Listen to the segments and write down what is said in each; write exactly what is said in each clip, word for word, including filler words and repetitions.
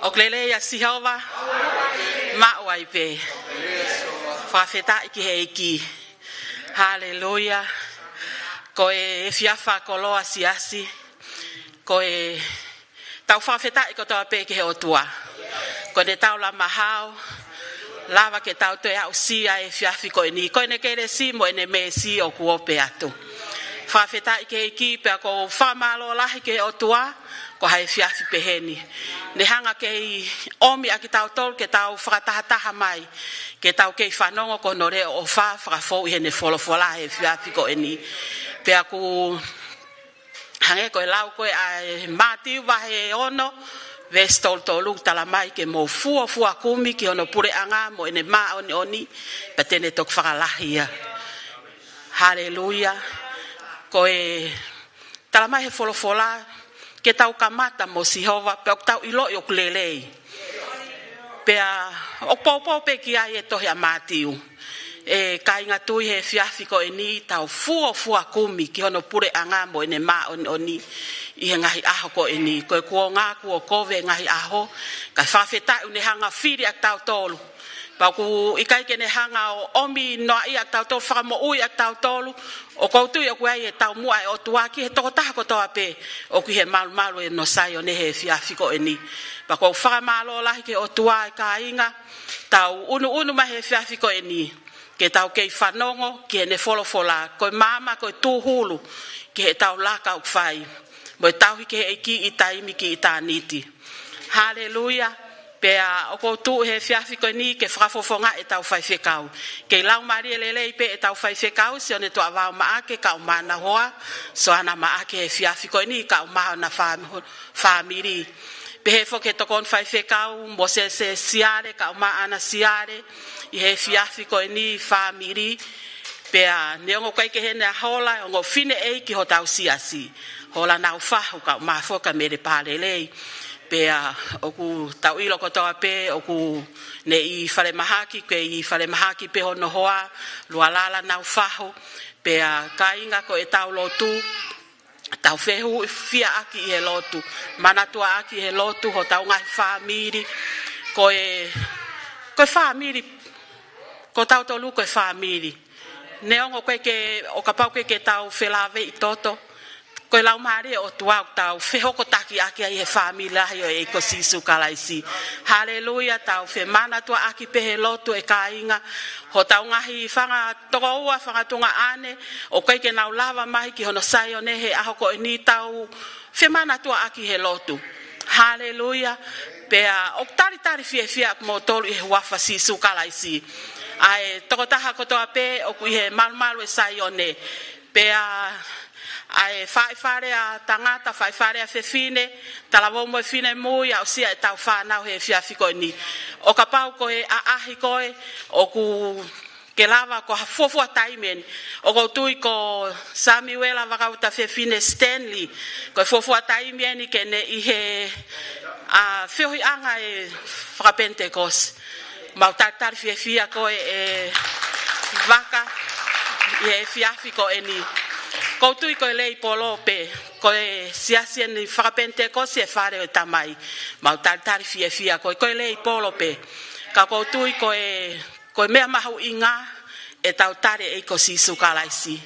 ʻOku lelei ʻa Sihova, maʻu ai pē. Fakafetaʻi ki he ʻEiki. Haleluia. Ko e efiafi fakakoloa siasi. Ko e tau fakafetaʻi kotoa pē ki he ʻOtua. Ko ʻene taulamahao, lava ke tau toe aʻusia e efiafi ko eni. Ko ʻene kelesi mo ʻene meesi ʻoku ope atu. Fakafetaʻi ki he ʻEiki pea ʻoku ou fakamālō lahi ki he ʻOtua, ko ha efiafi peheni. Ne hanga kei ʻomi ʻa kitautolu ke tau fakatahataha mai, ke tau kei fanongo ki hono leʻo ʻofa fakafou ʻi heʻene folofola he efiafi ko eni. Pea ʻoku hangē ko e lau ko ē ʻa e Mātiu vahe ono, veesi tolu tolu, talamai ke mou fuofua kumi ki hono puleʻanga mo ʻene māʻoniʻoni, pea te ne toki fakalahi ia. Haleluia. Ko e talamai he folofola, ke tau kamata mo Sihova, pea ʻoku tau ʻiloʻi ʻoku lelei. Pea ʻoku poupou pē ki ai e tohi ʻa Mātiu. ʻE kāinga tui, he efiafi ko eni tau fuofua kumi ki hono puleʻanga mo ʻene māʻoniʻoni ʻi he ngaahi ʻaho ko eni. Ko e kuonga kuo kovi e ngaahi ʻaho, kae fakafetaʻi ʻoku ne hanga fili ʻa kitautolu. Pea ʻoku ʻikai ke ne hanga ʻo ʻomi noaʻia ʻa kitautolu, fakamoʻui ʻa kitautolu, ʻoku ou tui ʻoku ʻi ai e taumuʻa ʻa e ʻOtua ki he tokotaha kotoa pē ʻoku ʻi he malumalu ʻo Saione he efiafi ko eni. Pea ʻoku ou fakamālō lahi ki he ʻOtua, ʻe kāinga, tau ʻunuʻunu mai he efiafi ko eni, ke tau kei fanongo ki heʻene folofola, ko e maama ko e tūhulu ki heʻetau laka ʻoku fai, mo e tauhi ki he ʻEiki ʻi taimi ki ʻitāniti. Haleluia. Pea ʻoku ou tuʻu he efiafi ko eni ke fakafofongaʻi ʻetau faifekau. Kei laumālie lelei pē ʻetau faifekau, Sione Tuʻavao Maʻake, kaeʻumaʻā hona hoa, Soana Maʻake, he efiafi ko eni, kaeʻumaʻā hona fā-, fāmili. Pehē foki ki he tokoni faifekau, Mōsese Siale, kaeʻumaʻā ʻAna Siale, ʻi he efiafi ko eni, fāmili. Pea neongo ʻoku ʻikai ke ʻi heni ʻa Hola, ongo fineʻeiki hotau siasi, Hola Naufahu, kaeʻumaʻā foki ʻa Mele Palelei. Pea ʻoku tau ʻilo kotoa pē ʻoku ne ʻi falemahaki, ke ʻi falemahaki pē hono hoa, Lualala Naufahu. Pea kāinga, ko ʻetau lotu, tau fehuʻi fiefia ʻaki ʻi he lotu, manatuʻa ʻaki ʻi he lotu hotau ngaahi fāmili. Ko e, ko e fāmili, ko tautolu ko e fāmili. Neongo ʻoku ʻikai ke, ʻo kapau ʻoku ʻikai ke tau felāveʻi toto, ko e Laumālie ʻo e ʻOtua ʻoku tau fehokotaki ʻaki ai he fāmili lahi ʻo e ʻEiki ko Sīsū Kalaisi. Haleluia, tau femanatuʻa ʻaki pē he lotu, ʻe kāinga, hotau ngaahi fanga tokoua, fanga tuongaʻane ʻoku ʻikai ke nau lava mai ki hono Saione he ʻaho ko eni, tau femanatuʻa ʻaki he lotu. Haleluia. Pea ʻoku talitali fiefia ʻa kimoutolu ʻi he huafa ʻo Sīsū Kalaisi, ʻa e tokotaha kotoa pē ʻoku ʻi he malumalu ʻo Saione. Pea ʻa e faifale ʻa tangata, faifale ʻa fefine, talavou mo e finemui, aʻusia ʻetau fānau he efiafi ko eni. ʻO kapau ko e ʻaʻahi koe ʻoku ke lava, ko ha fuofua taimi eni. ʻOku ou tui ko Samiuela Vakauta, fefine Stanley, ko e fuofua taimi eni ke ne ʻi he, ʻa, feohiʻanga ʻo e fakapenitekosi. Mau talitali fiefia koe, ʻe Vaka, ʻi he efiafi ko eni. ʻOku ou tui ko e leipolo pē, ko e siasi eni fakapenitekosi ʻi he fale ʻo e Tamai. Mau talitali fiefia koe, ko e leipolo pē. Ka ʻoku ou tui ko e ko e meʻa mahuʻinga ʻetau tali e ʻEiki ko Sīsū Kalaisi,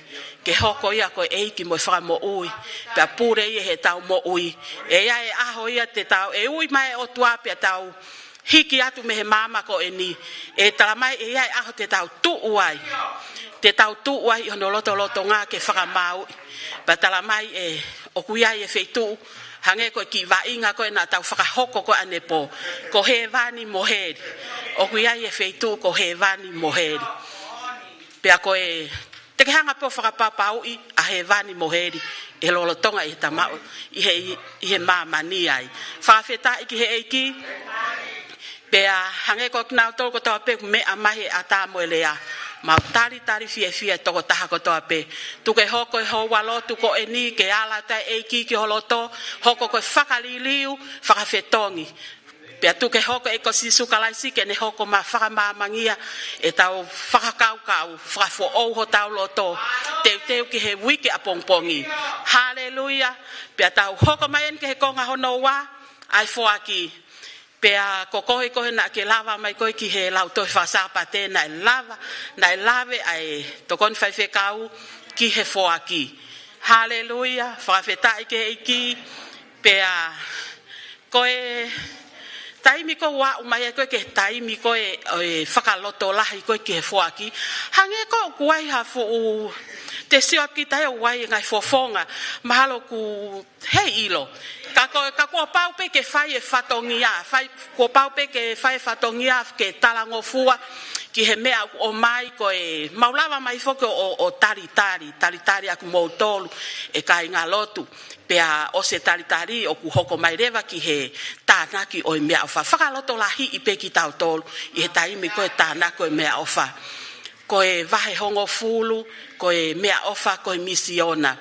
ke hoko ia ko e ʻEiki mo e Fakamoʻui, pea pule ia heʻetau moʻui. ʻE ʻi ai e ʻaho ia te tau, ʻe ui mai e ʻOtua pea tau hiki atu mei he maama ko eni. ʻE talamai ʻe ʻi ai e ʻaho te tau tuʻu ai, te tau tuʻu ai ʻi hono lotolotonga ke fakamāuʻi. Pea talamai ʻe, ʻoku ʻi ai e feituʻu, hangē ko e kiʻi vaʻinga ko ē naʻa tau fakahoko ko ē ʻanepō, ko hēvani mo heli. ʻOku ʻi ai e feituʻu ko hēvani mo heli. Pea ko e, te ke hanga pē ʻo fakapapauʻi ʻa hēvani mo heli ʻe lolotonga ʻi he tamaʻu, ʻi he, ʻi he māmani ai. Fakafetaʻi ki he ʻEiki. Pea hangē ko kinautolu kotoa pē ʻoku meʻa mai he ʻatā mo e lea, mau talitali fiefia e tokotaha kotoa pē. Tuku ke hoko e houa lotu ko eni ke ala atu e ʻEiki ki ho loto, hoko ko e fakaliliu, fakafetongi. Pea tuku ke hoko e ʻEiki ko Sīsū Kalaisi ke ne hoko mai ʻo fakamāmangia ʻetau fakakaukau, fakafoʻou hotau loto, teuteu ki he uike ʻapongipongi. Haleluia. Pea tau hoko mai eni ki he konga hono ua, ʻa e foaki. Pea ko koe, ko koe naʻa ke lava mai koe ki he lautohi fakasāpate, naʻe lava, naʻe lave ʻa e tokoni faifekau ki he foaki. Haleluia, fakafetaʻi ki he ʻEiki. Pea ko e taimi ko ē ʻoku aʻu mai ai koe ki he taimi ko ē ʻo e fakalotolahi koe ki he foaki. Hangē ko ē ʻoku ʻi ai ha fuʻu, te sio atu kita ʻoku ʻi ai e ngaahi fofonga, mahalo ʻoku heiʻilo. Ka ko, ka kuo pau pē ke fai e fatongia, fai, kuo pau pē ke fai e fatongia ke talangofua ki he meʻa ʻoku ʻomai, ko e mau lava mai foki ʻo, ʻo, ʻo talitali, talitali ʻa kimoutolu ʻe kāingalotu. Pea ʻosi e talitali ʻoku hoko mai leva ki he tānaki ʻo e meʻaʻofa. Fakalotolahiʻi pē kitautolu ʻi he taimi ko e tānaki ʻo e meʻaʻofa. Ko e vahe hongofulu, ko e meʻaʻofa, ko e misiona.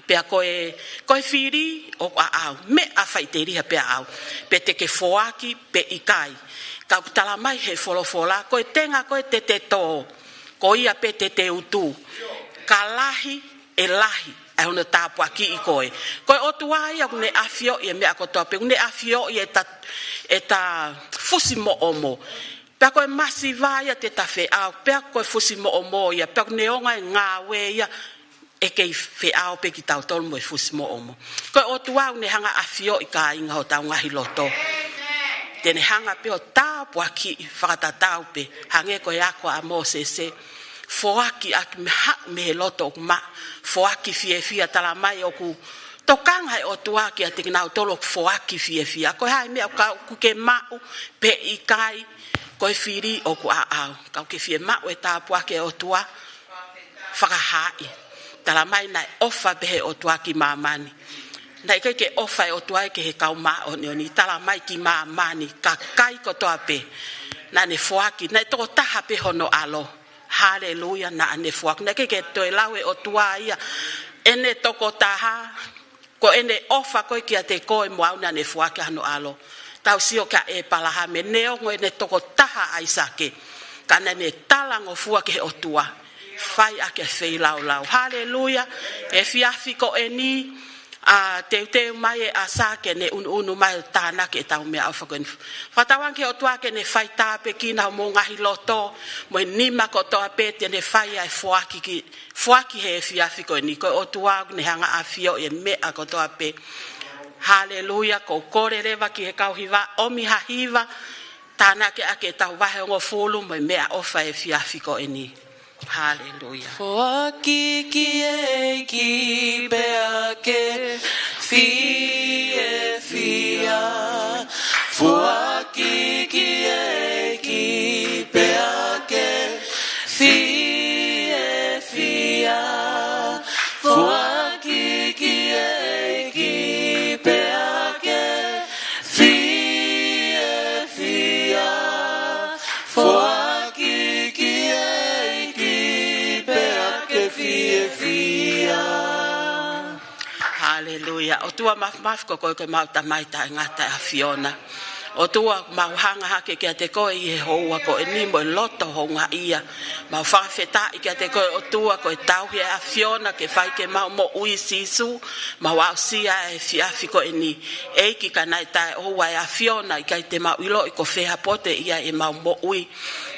Pea ko e, ko e fili ʻoku ʻaʻau, meʻa faʻiteliha pē ʻaʻau, pe te ke foaki pe ʻikai. Ka ʻoku tala mai he folofola, ko e tenga ko ē te te tō, ko ia pē te te utu. Ka lahi, ʻe lahi ʻa hono tāpuakiʻi koe. Ko e ʻOtua ia ʻoku ne ʻafioʻi e meʻa kotoa pē, ʻoku ne ʻafioʻi ʻeta, ʻeta fusimoʻomo. Pea ko e masiva ia te ta feʻao, pea ko e fusimoʻomo ia, pea ʻoku neongo e ngāue ia, ʻe kei feʻao pē kitautolu mo e fusimoʻomo. Ko e ʻOtua ʻoku ne hanga ʻafioʻi, kāinga, hotau ngaahi loto. Te ne hanga pē ʻo tāpuakiʻi fakatatau pē, hangē ko e ako ʻa Mōsese. Foaki ʻaki mei ha, mei he loto ʻoku maʻa, foaki fiefia. Tala mai ʻoku tokanga e ʻOtua kiate kinautolu ʻoku foaki fiefia. Ko e hā e meʻa ʻoku ke maʻu pe ʻikai, ko e fili ʻoku ʻaʻau. Ka ʻoku ke fiemaʻu e tāpuaki e ʻOtua, fakahaaʻi. Tala mai naʻe ʻofa pē he ʻOtua ki māmani. Naʻe ʻikai ke ʻofa e ʻOtua ia ki he kau māʻoniʻoni. Tala mai ki māmani, kakai kotoa pē. Naʻa ne foaki, naʻe tokotaha pē hono ʻAlo. Haleluia, naʻa ne foaki. Naʻe ʻikai ke toe lau e ʻOtua ia ʻene tokotaha, ko ʻene ʻofa ko ē kiate koe mo au, naʻa ne foaki hono ʻAlo. Tau sio kia ʻĒpalahame, neongo ʻene tokotaha ʻAisake, ka naʻa ne talangofua ki he ʻOtua. Fai ʻaki e feilaulau. Haleluia. Efiafi ko eni, ʻa, teuteu mai e ʻasa ke ne ʻunuʻunu mai ʻo tānaki ʻetau meʻaʻofa ko eni. Fakatauange ki he ʻOtua ke ne fai tāpuekina homou ngaahi loto, mo e nima kotoa pē, te ne fai ʻa e foaki ki, foaki he efiafi ko eni. Ko e ʻOtua ʻoku ne hanga ʻafioʻi e meʻa kotoa pē. Haleluia, ʻoku ou kole leva ki he kau hiva, ʻomi ha hiva, tānaki ʻaki ʻetau vahe hongofulu mo e meʻaʻofa efiafi ko eni. Haleluia. Foaki ki he ʻEiki pea ke fiefia. Foaki ki he ʻEiki pea ke fiefia. Foaki ki he ʻEiki pea ke fiefia. Foaki ki he ʻEiki pea ke fiefia. Haleluia. ʻOtua mafimafi ko koe ko ʻemau Tamai taʻengata ʻAfiona. ʻOtua, mau hanga hake kiate koe ʻi he houa ko eni mo e loto houngaʻia. Mau fakafetaʻi kiate koe ʻOtua ko e tauhi ʻa e ʻAfiona ke fai ki heʻemau moʻui Sīsū. Mau aʻusia e efiafi ko eni. ʻEiki ka naʻe taʻeʻoua e ʻAfiona ʻikai te mau ʻiloʻi ko fē ha pote ia ʻemau moʻui.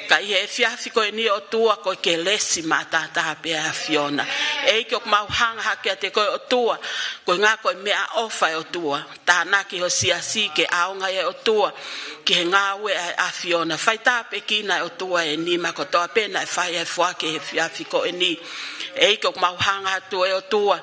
Ka ʻi he efiafi ko eni ʻOtua ko e kelesi maʻataʻatā pē ʻa e ʻAfiona. ʻEiki ʻoku mau hanga hake kiate koe ʻOtua, ko e ngaahi ko e meʻaʻofa ʻe ʻOtua. Tānaki ho siasi ke ʻaonga ʻe ʻOtua ki he ngāue ʻa e ʻAfiona. Fai tāpuekina ʻe ʻOtua e nima kotoa pē naʻe fai ʻa e foaki he efiafi ko eni. ʻEiki ʻoku mau hanga atu ʻe ʻOtua,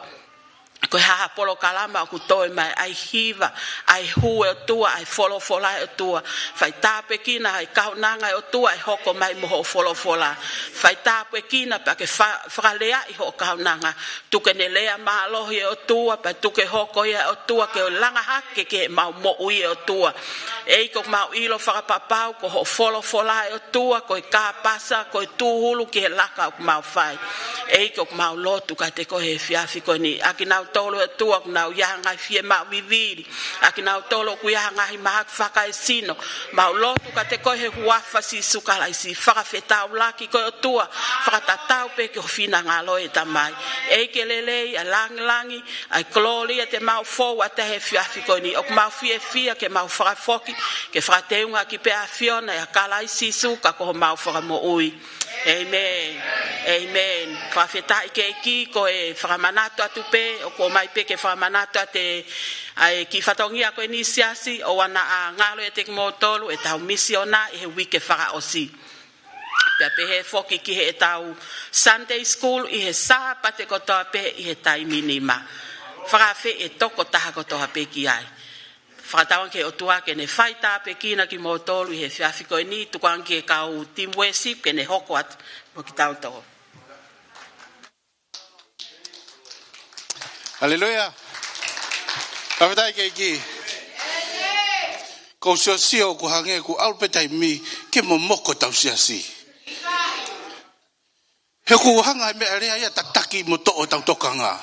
ko e hā ha polokalama ʻoku toe mai, ʻa e hiva, ʻa e hū ʻe ʻOtua, ʻa e folofola ʻe ʻOtua. Fai tāpuekina ʻa e kaunanga ʻe ʻOtua ʻe hoko mai mo hoʻo folofola. Fai tāpuekina pea ke fa-, fakaleaʻi hoʻo kaunanga. Tuku ke ne lea mālohi ʻe ʻOtua, pea tuku ke hoko ia ʻe ʻOtua ke langa hake ki heʻemau moʻui ʻe ʻOtua. ʻEiki ʻoku mau ʻilo fakapapau ko hoʻo folofola ʻe ʻOtua, ko e kāpasa, ko e tūhulu ki he laka ʻoku mau fai. ʻEiki ʻoku mau lotu kiate koe he efiafi ko eni. ʻAkinau tolo e tua ʻoku nau ʻi ai ha ngaahi fiemaʻu vivili. ʻA kinautolu ʻoku ʻi ai ha ngaahi mahaki fakaesino. Mau lotu kiate koe he huafa ʻo Sīsū Kalaisi. Fakafetaulaki koe ʻOtua. Fakatatau pē ki ho finangalo ʻe Tamai. ʻEiki lelei ʻa e langilangi, ʻa e kolōlia te mau fou atu he efiafi ko eni. ʻOku mau fiefia ke mau fakafoki, ke fakateungaʻaki pē ʻa e ʻAfiona ʻia Kalaisi Sīsū ka ko homau Fakamoʻui. ʻĒmeni. ʻĒmeni. Fakafetaʻi ki he ʻEiki, ko e fakamanatu atu pē, ʻoku ʻomai pē ke fakamanatu atu ʻa e kiʻi fatongia ko eni siasi, ʻoua naʻa ngalo ʻiate kimoutolu ʻetau misiona ʻi he uike fakaʻosi. Pea pehē foki ki heʻetau Sunday School ʻi he Sāpate kotoa pē ʻi he taimi nima. Fakaafe e tokotaha kotoa pē ki ai. Fakatauange ki he ʻOtua ke ne fai tāpuekina kimoutolu ʻi he efiafi ko eni. Tukuange ki he kau team worship ke ne hoko atu mo kitautolu. Haleluia. Fakafetaʻi ki he ʻEiki. Ko e siasi ʻoku hangē ʻoku ʻalu pē taimi ke momoko ʻetau siasi. He ʻoku hanga ʻe he meʻalea ia ʻo tataki mo toʻo ʻetau tokanga.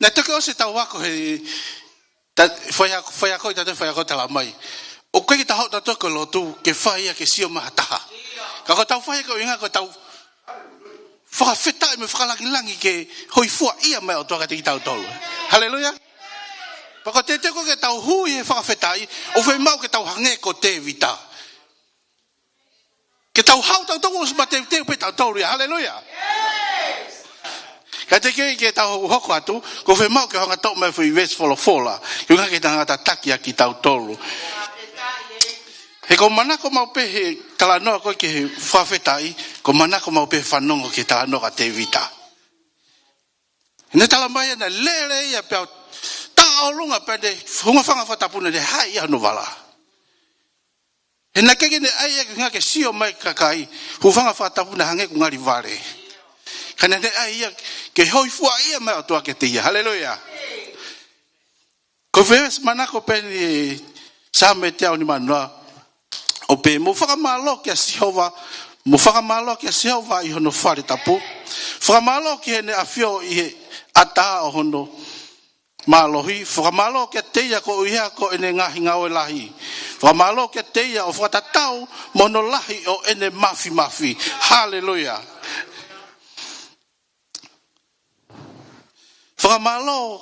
Naʻe toki ʻosi ʻetau ako he ta-, faiako, faiako, ʻi he faiako talamai. ʻOku ʻikai ke tau haʻu tautolu ki he lotu ke fai ia ke sio mai ha taha. Ka ko ʻetau fai ko e ʻuhinga ko ʻetau fakafetaʻi mo e fakalangilangi ke hoifuaʻia mai ʻOtua kiate kitautolu. Haleluia. Pea ko e teuteu ko ē ke tau hū ʻi he fakafetaʻi, ʻoku fiemaʻu ke tau hangē ko Tēvita. Ke tau haʻu tautolu ʻosi mateuteu pē tautolu ia. Haleluia. Ka te ke, ke tau hoko atu, ʻoku fiemaʻu ke hanga ʻo toʻo mai e foʻi veesi folofola, ke ʻuhinga ke tangata taki ʻaki tautolu. He ʻoku ou manako maʻu pē he talanoa ko ē ki he fakafetaʻi, ʻoku ou manako maʻu pē he fanongo ki he talanoa kia Tēvita. Naʻe talamai naʻe lele ia pea tā ʻolunga pea ne hūfanga he fakatapu naʻe haʻi ia hono vala. He naʻe ʻikai ke ne ʻai ia ke ʻuhinga ke sio mai ki he kakai, hūfanga he fakatapu naʻe hangē ʻoku ngali vale. Ka naʻe ʻai ia ke hoifuaʻia mai ʻOtua kiate ia. Haleluia. Ko e veesi manako pē eni ʻi he Saame teau nimanoa. ʻOku pehē, mou fakamālō kia Sihova, mou fakamālō kia Sihova ʻi hono fale tapu. Fakamālō ki heʻene ʻafio ʻi he ʻatā ʻo hono mālohi, fakamālō kiate ia koeʻuhi ko ʻene ngaahi ngāue lahi. Fakamālō kiate ia ʻo fakatatau mo hono lahi ʻo ʻene māfimafi. Haleluia. Fakamālō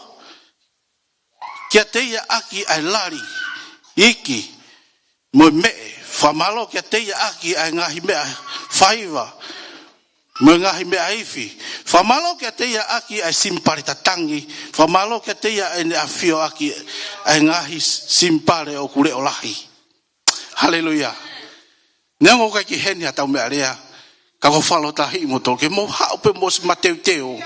kiate ia ʻaki ʻa e lali, iiki, mo e meʻe. Fakamālō kiate ia ʻaki ʻa e ngaahi meʻa faiva mo e ngaahi meʻa ifi. Fakamālō kiate ia ʻaki ʻa e simipale tatangi. Fakamālō kiate ia ʻene ʻafio ʻaki ʻa e ngaahi simipale ʻoku leʻo lahi. Haleluia. Neongo ʻoku ʻikai ke ʻi heni haʻatau meʻalea, ka ʻoku ou fakalotolahiʻi kimoutolu ke mou haʻu pē mo ʻosi mateuteu.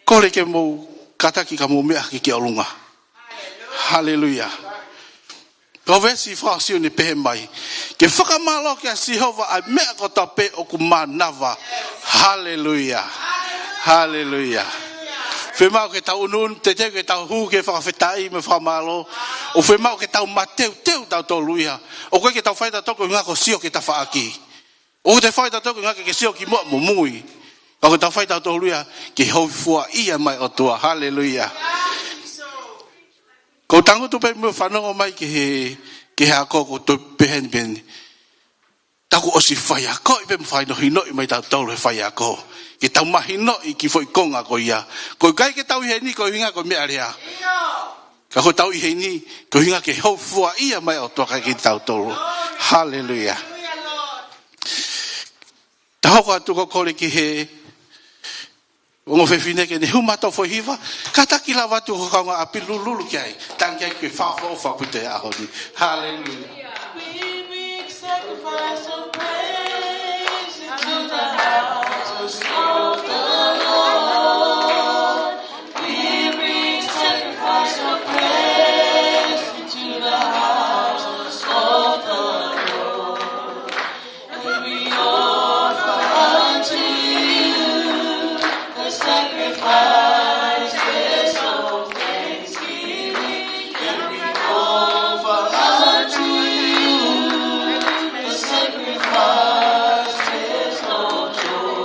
Kole ke mou kātaki ka mou meʻa hake ki ʻolunga. Haleluia. Ko e veesi fakaʻosi ʻoku ne pehē mai, ke fakamālō kia Sihova ʻi he meʻa kotoa pē ʻoku mānava. Haleluia. Haleluia. Fiemaʻu ke tau ʻunuʻunu, teuteu ke tau hū ki he fakafetaʻi mo e fakamālō. ʻOku fiemaʻu ke tau mateuteu tautolu ia. ʻOku ʻikai ke tau fai tautolu ko e ʻuhinga ko e sio ki he tafaʻaki. ʻOku tau fai tautolu ko e ʻuhinga ke sio ki muʻa mo mui. Ka ʻoku tau fai tautolu ia ke hoifuaʻia mai ʻOtua. Haleluia. ʻOku ou tangutu pē mo fanongo mai ki he, ki he ako ʻoku toe pehē ni pē eni. Tau ʻosi faiakoʻi pea mo fakahinohinoʻi mai tautolu he faiako. Ke tau mahinoʻi e kiʻi foʻi konga ko ia. ʻOku ʻikai ke tau ʻi heni ko e ʻuhinga ko e meʻalea. Ka ʻoku tau ʻi heni ko e ʻuhinga ke hoifuaʻia mai ʻOtua kiate kitautolu. Haleluia. Tau hoko atu, ʻoku ou kole ki he ongo fefine ke ne hū mai ʻo toe foʻi hiva, kātaki lava atu ho kaungāʻapi lulululu ki ai. Tangi ai ke fakaʻofoʻofa ʻaupito he ʻaho ni. Haleluia. We bring sacrifice of praise into the house of the Lord. We bring sacrifice of praise into the house of the Lord. And we offer unto you the sacrifices of thanksgiving. And we offer unto you the sacrifices of joy.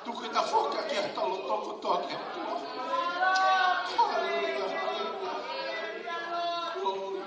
Tuku ke ta foki ki he tolo toko toa ki he tua. Hallelujah, hallelujah. Glory.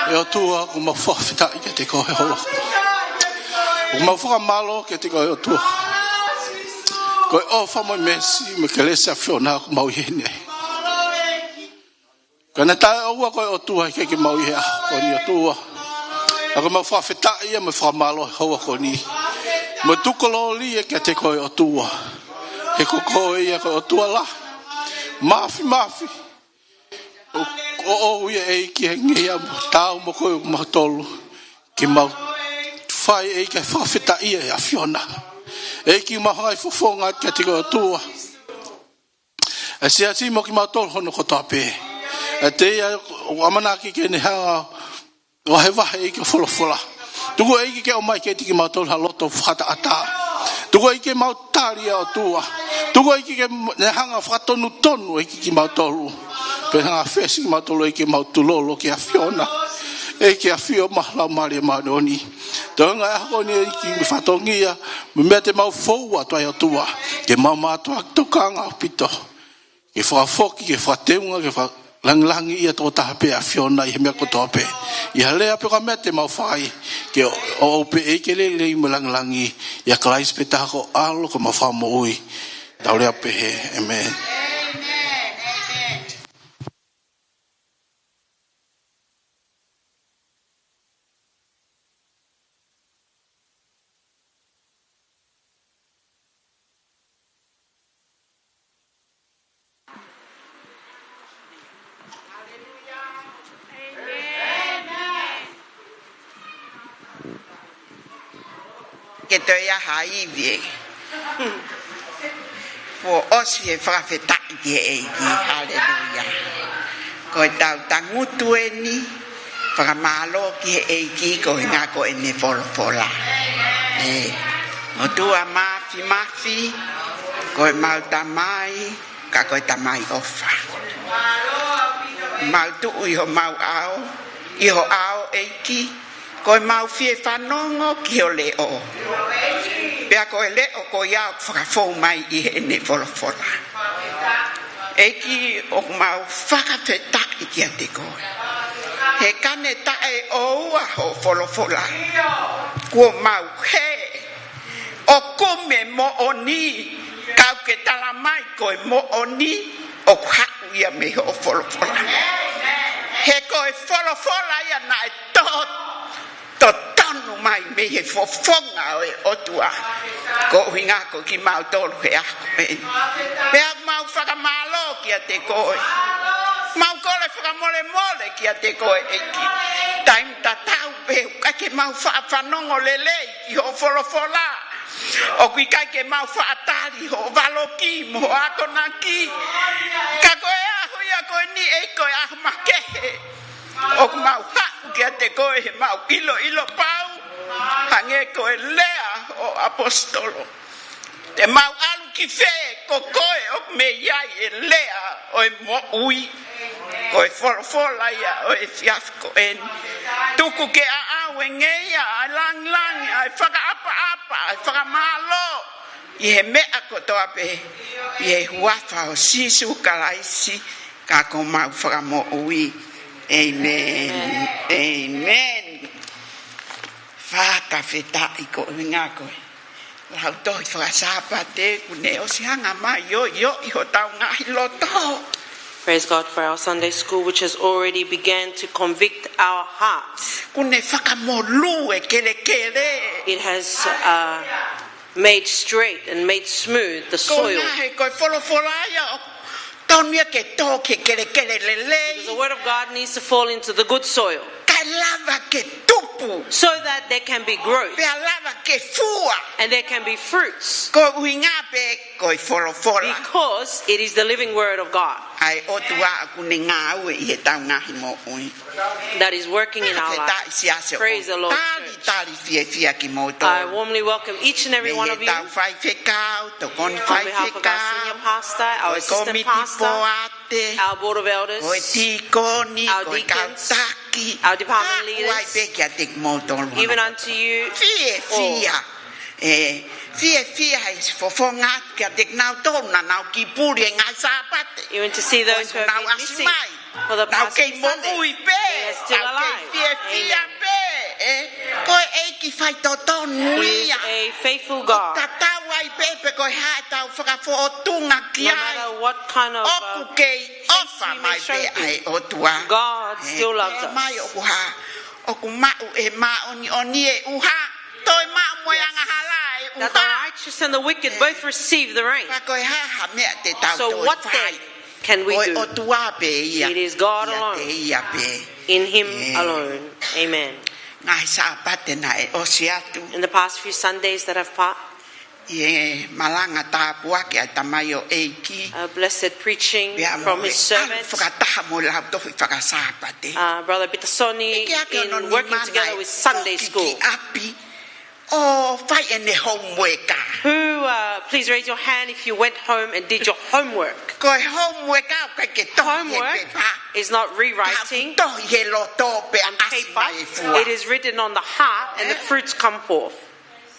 ʻE ʻOtua, ʻoku mau fakafetaʻi kiate koe he houa. ʻOku mau fakamālō kiate koe ʻOtua. Ko e ʻofa mo e meesi mo e kelesi ʻa e ʻAfiona ʻoku mau ʻi heni. Ka naʻe taʻeʻoua koe ʻOtua, ʻikai ke mau ʻi he ʻaho ko eni ʻOtua. Ka ʻoku mau fakafetaʻi ia mo e fakamālō he houa ko eni. Mo e tukuloli ia kiate koe ʻOtua. He ko koe ia ko e ʻOtua lahi. Mafimafi. ʻO, ʻo, ʻo ia ʻEiki, hangē ia mo tau mo koe ʻoku mau tolu. Ke mau fai ʻEiki ʻa e fakafetaʻi ʻa e ʻAfiona. ʻEiki mau hangai fofonga kiate koe ʻOtua. ʻA e siasi mo kimautolu hono kotoa pē. ʻA ia ʻoku ʻamanaki ke ne hanga ʻo vahevahe ʻEiki ʻa e folofola. Tuku ʻEiki ke ʻomai kiate kimautolu ha loto fakataʻataʻa. Tuku ʻEiki ke mau tali ʻa e ʻOtua. Tuku ʻEiki ke ne hanga fakatonutonu ʻEiki kimautolu. Pea hanga fesi kimautolu ʻEiki ke mau tulolo ki he ʻAfiona. ʻEiki ʻafio mai ho Laumālie Māʻoniʻoni. Toenga ʻa e ʻaho ni ʻEiki mo e fatongia, mo e meʻa te mau fou atu ai ʻOtua. Ke mau mātuʻaki tokanga ʻaupito. Ke fakafoki, ke fakateunga, ke fakalāngilangiʻi ʻa e tokotaha pē ʻa e ʻAfiona ʻi he meʻa kotoa pē. ʻI ha lea pe ko ha meʻa te mau fai, ke ʻo, ʻo, ʻo pē ʻEiki ke lelei mo e lāngilangi, ʻia Kalaisi pē taha ko e ʻAlo ko homau Fakamoʻui. Tau lea pehē, ʻēmeni. Ke toe ʻi ai ha ivi ē. Kuo ʻosi e fakafetaʻi ki he ʻEiki. Haleluia. Ko ʻetau tangutu eni, fakamālō ki he ʻEiki koeʻuhinga ko ʻene folofola. ʻE, ʻOtua Mafimafi, ko ʻemau Tamai, ka ko e Tamai ʻofa. Mau tuʻu ʻi homau ʻao, ʻi ho ʻao ʻEiki, ko ʻemau fie fanongo ki ho leʻo. Pea ko e leʻo ko ia ʻoku fakafou mai ʻi heʻene folofola. ʻEiki ʻoku mau fakafetaʻi kiate koe. He ka ne taʻeʻoua ho folofola. Kuo mau hē ʻoku mo e moʻoni, kau ke tala mai ko e moʻoni, ʻoku haʻu ia mei hoʻo folofola. He ko e folofola ia naʻe to-, totonu mai mei he fofonga ʻo e ʻOtua. Koeʻuhinga ko kimautolu he ʻaho ko eni. Pea mau fakamālō kiate koe. Mau kole fakamolemole kiate koe ʻEiki. Taimi tatau pē ʻoku ʻikai ke mau faʻa fanongo lelei ki hoʻo folofola. ʻOku ʻikai ke mau faʻa tali hoʻo valoki mo hoʻo akonaki. Ka ko e ʻaho ia ko eni ʻEiki ko e ʻaho makehe. ʻOku mau haʻu kiate koe he mau ʻiloʻilo pau. Hangē ko e lea ʻo e ʻaposetolo. Te mau ʻalu ki fē, ko koe ʻoku mei ai e lea ʻo e moʻui. Ko e folofola ia ʻo e efiafi ko eni. Tuku ke ʻaʻau e ngeia, ʻa e lāngilangi, ʻa e fakaʻapaʻapa, ʻa e fakamālō ʻi he meʻa kotoa pē, ʻi he huafa ʻo Sīsū Kalaisi, ka ko homau Fakamoʻui. ʻĒmeni. ʻĒmeni. Fakafetaʻi koeʻuhinga ko e Lautohi Fakasāpate kuo ne ʻosi hanga mai ʻo ʻioʻi hotau ngaahi loto. Praise God for our Sunday school, which has already began to convict our hearts. Kuo ne fakamolū e kelekele. It has, uh, made straight and made smooth the soil. Ko e ngaahi, ko e folofola ia ʻoku tonu ia ke tō ki he kelekele lelei. Because the word of God needs to fall into the good soil. Kae lava ke tupu. So that there can be growth. Pea lava ke fua. And there can be fruits. Koeʻuhinga pē ko e folofola. Because it is the living word of God. ʻA e ʻOtua ʻoku ne ngāue ʻi heʻetau ngaahi moʻui. That is working in our life. Fakafetaʻi Siasi ʻo Kalaisi. Praise the Lord, church. Talitali fiefia kimoutolu. I warmly welcome each and every one of you. Mei heʻetau faifekau, tokoni faifekau. On behalf of our senior pastor, our assistant pastor, ko e komiti poate, our board of elders, ko e tīkoni, our deacons, ko e kau taki, our department leaders, ʻa ia pē kiate kimoutolu. Even unto you all. Fiefia. ʻE, fiefia he fofonga atu kiate kinautolu naʻa nau kiʻi puli e ngaahi Sāpate. Even to see those who have been missing. Ko ʻenau ʻasi mai. For the past few Sundays, they are still alive. Nau kei moʻui pē, nau kei fiefia pē, ē? Ko e ʻEiki faitotonu ia. He is a faithful God. ʻOku tatau ai pē pe ko e hā ʻetau fakafoʻotunga ki ai. No matter what kind of, uh, ʻOku kei ʻofa mai pē ʻa e ʻOtua. God still loves us. Ē, ʻoku maʻu ʻe he māʻoniʻoni e ʻuha. Toe maʻu mo e angahala e ʻuha. That the righteous and the wicked both receive the rain. Pea ko e hā ha meʻa te tau toe fai? So what then can we do? Ko e ʻOtua pē ia. It is God alone. ʻIate ia pē. In him alone. Amen. Ngaahi Sāpate naʻe ʻosi atu. In the past few Sundays that have passed, ʻi he malanga tāpuaki ʻa e tamaioʻeiki. A blessed preaching from his servant. Pea mo e ʻalu fakataha mo e lau tohi faka-Sāpate. Uh, Brother Peter Sony in working together with Sunday school. Eke ake ʻo ni mali toki ki ʻapi ʻo fai ʻene homework. Who, uh, please raise your hand if you went home and did your homework. Ko e homework ʻoku ʻikai ke tohi he pepa. Homework is not rewriting on paper. Ka ʻoku tohi he loto pea ʻasi mai e fua. It is written on the heart and the fruits come forth.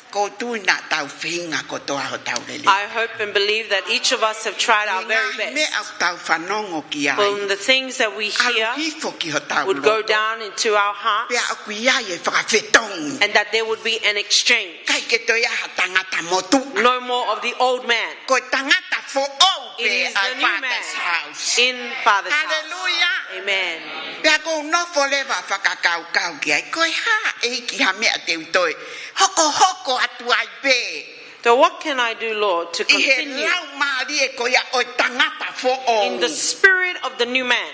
Kou tui naʻa tau feinga kotoa hotau lelei. I hope and believe that each of us have tried our very best. Ngaahi meʻa ʻoku tau fanongo ki ai. From the things that we hear, ʻalu hifo ki hotau loto, would go down into our hearts, pea ʻoku ʻi ai e fakafetongi. And that there would be an exchange. ʻIkai ke toe ʻi ai ha tangata motuʻa. No more of the old man. Ko e tangata foʻou pē ʻa e Father's house. It is the new man in Father's house. Hallelujah. Amen. Pea kou nofo leva fakakaukau ki ai, ko e hā ʻEiki ha meʻa te u toe hokohoko atu ai pē. So what can I do, Lord, to continue ʻi he laumālie ko ia ʻo e tangata foʻou? In the spirit of the new man?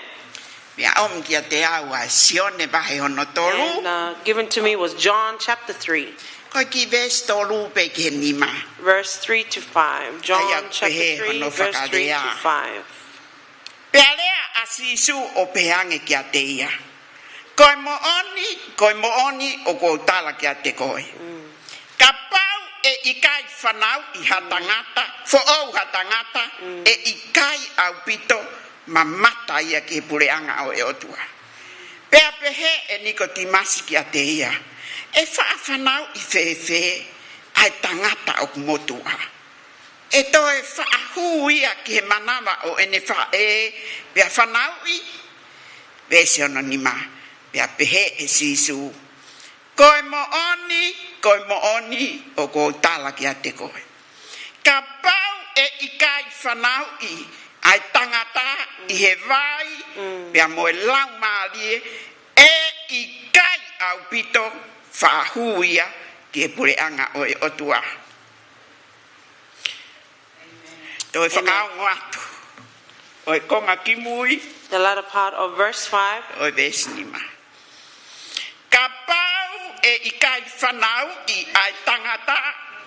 Pea ʻomi kiate au ʻa Sione vahe hono tolu. And, uh, given to me was John chapter three. Ko e kiʻi veesi tolu pē ki he nima. Verse three to five. John chapter three, verse three to five. ʻA ia ʻoku pehē hono fakalea. Pea lea ʻa Sīsū ʻo pehē ange kiate ia, Ko e moʻoni, ko e moʻoni ʻoku ou tala kiate koe. Mm. Kapau ʻe ʻikai fanauʻi ha tangata, foʻou ha tangata, mm, ʻe ʻikai ʻaupito mamata ia ki he puleʻanga ʻo e ʻOtua. Pea pehē ʻe Nikotīmasi kiate ia, ʻE faʻa fanauʻi fēfē ʻa e tangata ʻoku motuʻa? ʻE toe faʻa hū ia ki he manava ʻo ʻene faʻē, pea fanauʻi? Veesi hono nima, pea pehē ʻe Sīsū, Ko e moʻoni, ko e moʻoni ʻoku ou tala kiate koe. Kapau ʻe ʻikai fanauʻi ʻa e tangata ʻi he vai, mm, pea mo e laumālie, ʻe ʻikai ʻaupito faʻa hū ia ki he puleʻanga ʻo e ʻOtua. Toe fakaongo atu. ʻO e konga kimui. The latter part of verse five. ʻO e veesi nima. Kapau ʻe ʻikai fanauʻi ʻa e tangata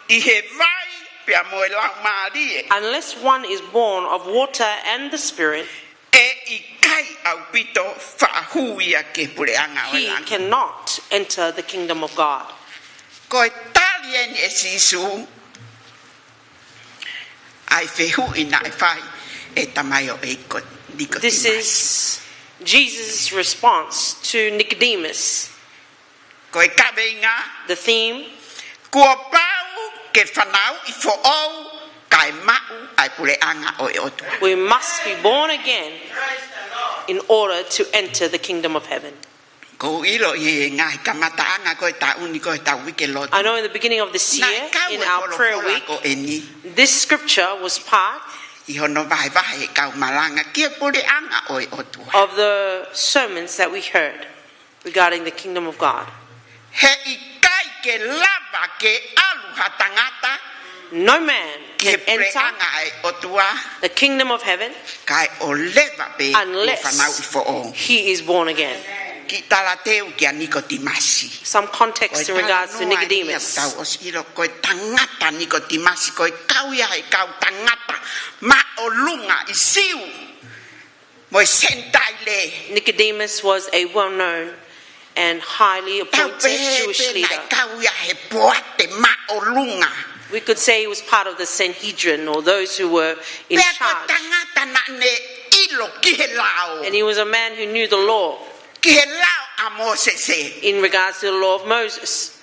ʻi he vai pea mo e laumālie, unless one is born of water and the Spirit, ʻe ʻikai ʻaupito faʻa hū ia ki he puleʻanga ʻo e langi. He cannot enter the kingdom of God. Ko e tali eni ʻe Sīsū ʻa e fehuʻi naʻe fai ʻe he tamaioʻeiki ko Nikotīmasi. This is Jesus' response to Nicodemus. Ko e kaveinga, the theme, kuo pau ke fanauʻi foʻou kae maʻu ʻa e puleʻanga ʻo e ʻOtua. We must be born again in order to enter the kingdom of heaven. Kou ʻilo ʻi he ngaahi kamataʻanga ko e taʻu ni ko e tau uike lotu, I know in the beginning of this year, in our prayer week, naʻe kau e folofola ko eni, this scripture was part ʻi hono vahevahe ʻe he kau malanga ki he puleʻanga ʻo e ʻOtua, of the sermons that we heard regarding the kingdom of God. He ʻikai ke lava ke ʻalu ha tangata, no man, ki he can enter puleʻanga ʻo e ʻOtua, the kingdom of heaven, kae ʻoua leva pē kuo fanauʻi foʻou, unless he is born again. Kiʻi talateu kia Nikotīmasi. Some context in regards to Nicodemus. Ko e talanoa eni ʻoku tau ʻosi ʻilo, ko e tangata Nikotīmasi, ko e kau ia he kau tangata māʻolunga ʻi Siu mo e Senitaile. Nicodemus was a well-known and highly appointed Jewish leader. Tau pehē pē naʻe kau ia he poate māʻolunga. We could say he was part of the Sanhedrin, or those who were in charge. Pea ko e tangata naʻa ne ʻilo ki he lao. And he was a man who knew the law. Ki he lao ʻa Mōsese. In regards to the law of Moses.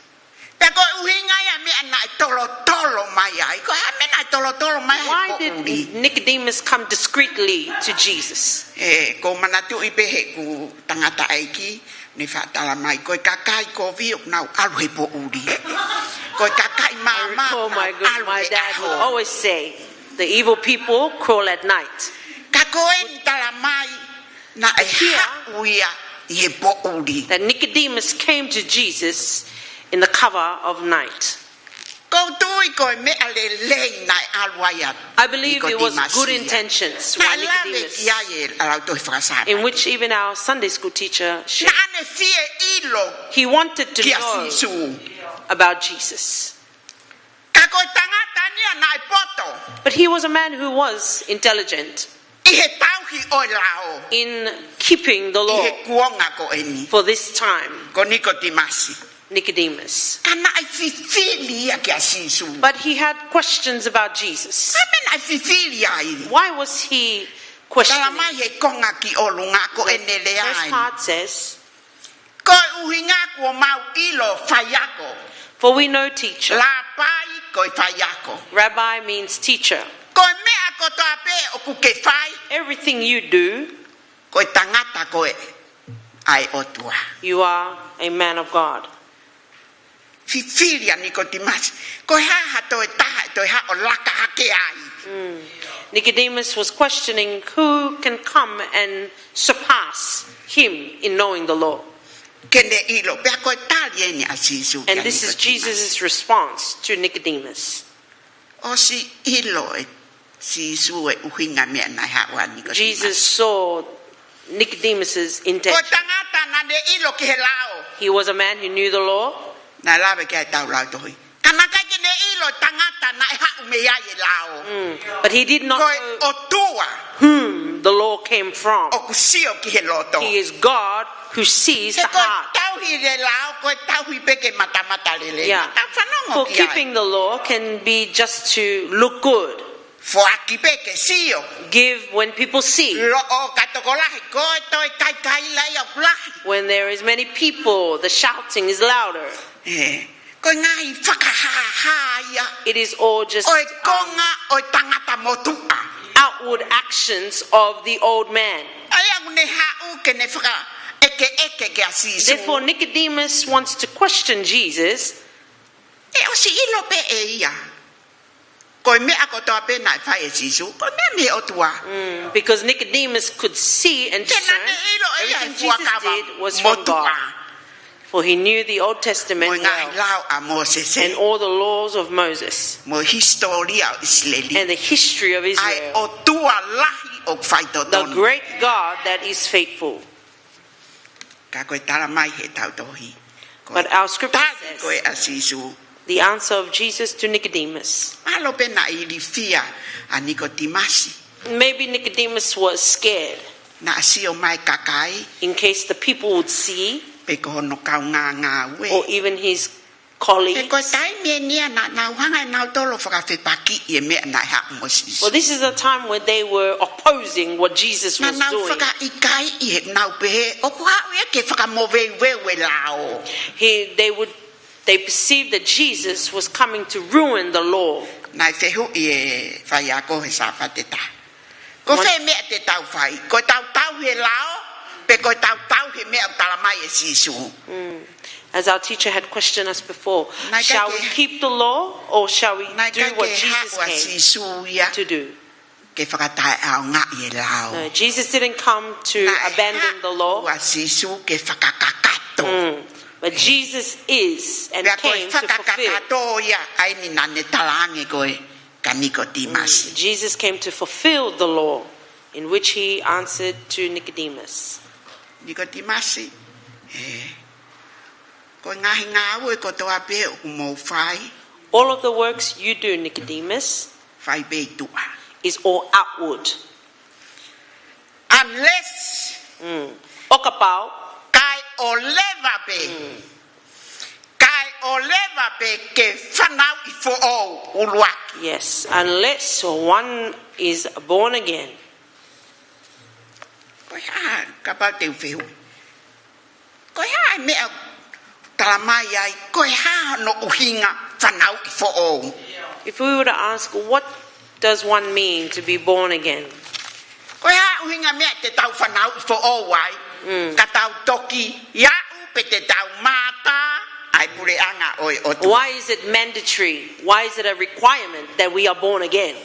Pea ko e ʻuhinga ia e meʻa naʻe tolotolo mai ai. Ko e hā e meʻa naʻe tolotolo mai ai he Why poʻuli? Did Nicodemus come discreetly to Jesus? ʻE, ʻoku ou manatuʻi pē heʻeku tangataʻeiki, ne faʻa tala mai, ko e kakai kovi ʻoku nau ʻalu he poʻuli. Ko e kakai māmā ʻoku nau ʻalu he ʻaho. I recall my, my dad would always say, "The evil people crawl at night." Ka ko eni tala mai, naʻe haʻu ia ʻi he poʻuli. But here, that Nicodemus came to Jesus in the cover of night. ʻOku ou tui ko e meʻa lelei naʻe ʻalu ai ʻa Nikotīmasi ia. I believe it was good intentions by Nicodemus, Naʻe lave ki ai e Lautohi Fakasāpate. In which even our Sunday school teacher shared. Naʻa ne fie ʻilo kia Sīsū. He wanted to know about Jesus. Ka ko e tangata ni ia naʻe poto. But he was a man who was intelligent. ʻI he tauhi ʻo e lao. In keeping the law. ʻI he kuonga ko eni. For this time. Ko Nikotīmasi. Nicodemus. Ka naʻe fifili ia kia Sīsū. But he had questions about Jesus. Hā e meʻa naʻe fifili ai? Why was he questioning? Tala mai he konga ki ʻolunga ko ʻene lea ai. The first part says, Ko e ʻuhinga kuo mau ʻilo faiako. For we know teacher. Lāpai ko e faiako. Rabbi means teacher. Ko e meʻa kotoa pē ʻoku ke fai. Everything you do, Ko e tangata koe ʻa e ʻOtua. You are a man of God. Fifili ʻa Nikotīmasi. Ko e hā ha toe taha ʻe toe haʻu ʻo laka hake ai. Mm. Nicodemus was questioning who can come and surpass him in knowing the law. Ke ne ʻilo, pea ko e tali eni ʻa Sīsū kia Nikotīmasi. And this is Jesus' response to Nicodemus. ʻOsi ʻilo ʻe Sīsū e ʻuhinga meʻa naʻe haʻu ai ʻa Nikotīmasi. Jesus saw Nicodemus's intention. Ko e tangata naʻa ne ʻilo ki he lao. He was a man who knew the law. Naʻe lave ki ai ʻetau lautohi. Ka naʻe ʻikai ke ne ʻilo e tangata naʻe haʻu mei ai e lao. Mm. But he did not know whom the law came from. Ko e ʻOtua ʻoku sio ki he loto. He is God who sees the heart. He ko e tauhi e lao, ko e tauhi pē ke matamata lelei. Yeah. Tau fanongo ki ai. For keeping the law can be just to look good. Foaki pē ke sio. Give when people see. Loʻo ka tokolahi, ko e toe kaikaila ia ʻoku lahi. When there is many people, the shouting is louder. ʻE, ko e ngaahi fakahāhā ia. It is all just, um, ʻo e konga ʻo e tangata motuʻa. Outward actions of the old man. ʻA ia ʻoku ne haʻu ke ne fakaʻekeʻeke kia Sīsū. Therefore, Nicodemus wants to question Jesus. ʻE ʻosi ʻilo pē ʻe ia. Ko e meʻa kotoa pē naʻe fai ʻe Sīsū, ko e meʻa mei he ʻOtua. Mm, because Nicodemus could see and discern everything Jesus did was from God. Ke naʻa ne ʻilo ʻe ia e Fuakava Motuʻa. For he knew the Old Testament well. Mo e ngaahi lao ʻa Mōsese. And all the laws of Moses. Mo e hisitōlia ʻo ʻIsileli. And the history of Israel. ʻA e ʻOtua lahi ʻoku faitotonu. The great God that is faithful. Ka ko e tala mai he ʻetau tohi. But our scripture says, Ko e tali ko ē ʻa Sīsū. The answer of Jesus to Nicodemus. Mahalo pē naʻe ilifia ʻa Nikotīmasi. Maybe Nicodemus was scared. Naʻa sio mai kakai. In case the people would see. Pe ko hono kaungāngāue. Or even his colleagues. He ko e taimi eni ia naʻa nau hanga ʻe nautolu ʻo fakafepakiʻi e meʻa naʻe haʻu mo Sīsū. Well, this is a time when they were opposing what Jesus was doing. Naʻa nau fakaʻikaiʻi heʻenau pehē, ʻoku haʻu ia ke fakamoveuveu e lao. He, they would, they perceived that Jesus was coming to ruin the law. Naʻe fehuʻi e faiako he Sāpate taha. Ko fē meʻa te tau fai? Ko ʻetau tauhi e lao, pe ko ʻetau tauhi e meʻa ʻoku tala mai ʻe Sīsū? Mm. As our teacher had questioned us before, shall we keep the law or shall we do what Jesus came to do? Naʻe ʻikai ke haʻu ʻa Sīsū ia ke fakataʻeʻaongaʻi e lao. No, Jesus didn't come to abandon the law. Naʻe haʻu ʻa Sīsū ke fakakakato. Mm. But Jesus is and came to fulfill. Pea ko e fakakakato ia ʻa eni naʻa ne talaange ko ē kia Nikotīmasi. Mm, Jesus came to fulfill the law, in which he answered to Nicodemus. Nikotīmasi, ē, ko e ngaahi ngāue kotoa pē ʻoku mou fai. All of the works you do, Nicodemus, fai pē ʻi tuʻa. Is all outward. Unless. Mm. ʻO kapau. Kae ʻoleva pē. Mm. Kae ʻoleva pē ke fanauʻi foʻou ʻuluaki. Yes, unless one is born again. Ko e hā, kapau te u fehuʻi. Ko e hā e meʻa Tala mai ai, ko e hā hono ʻuhinga fanauʻi foʻou? If we were to ask, what does one mean to be born again? Ko e hā ʻuhinga meʻa te tau fanauʻi foʻou ai? Mm. Ka tau toki aʻu pe te tau mātā ʻa e puleʻanga ʻo e ʻOtua. Why is it mandatory? Why is it a requirement that we are born again?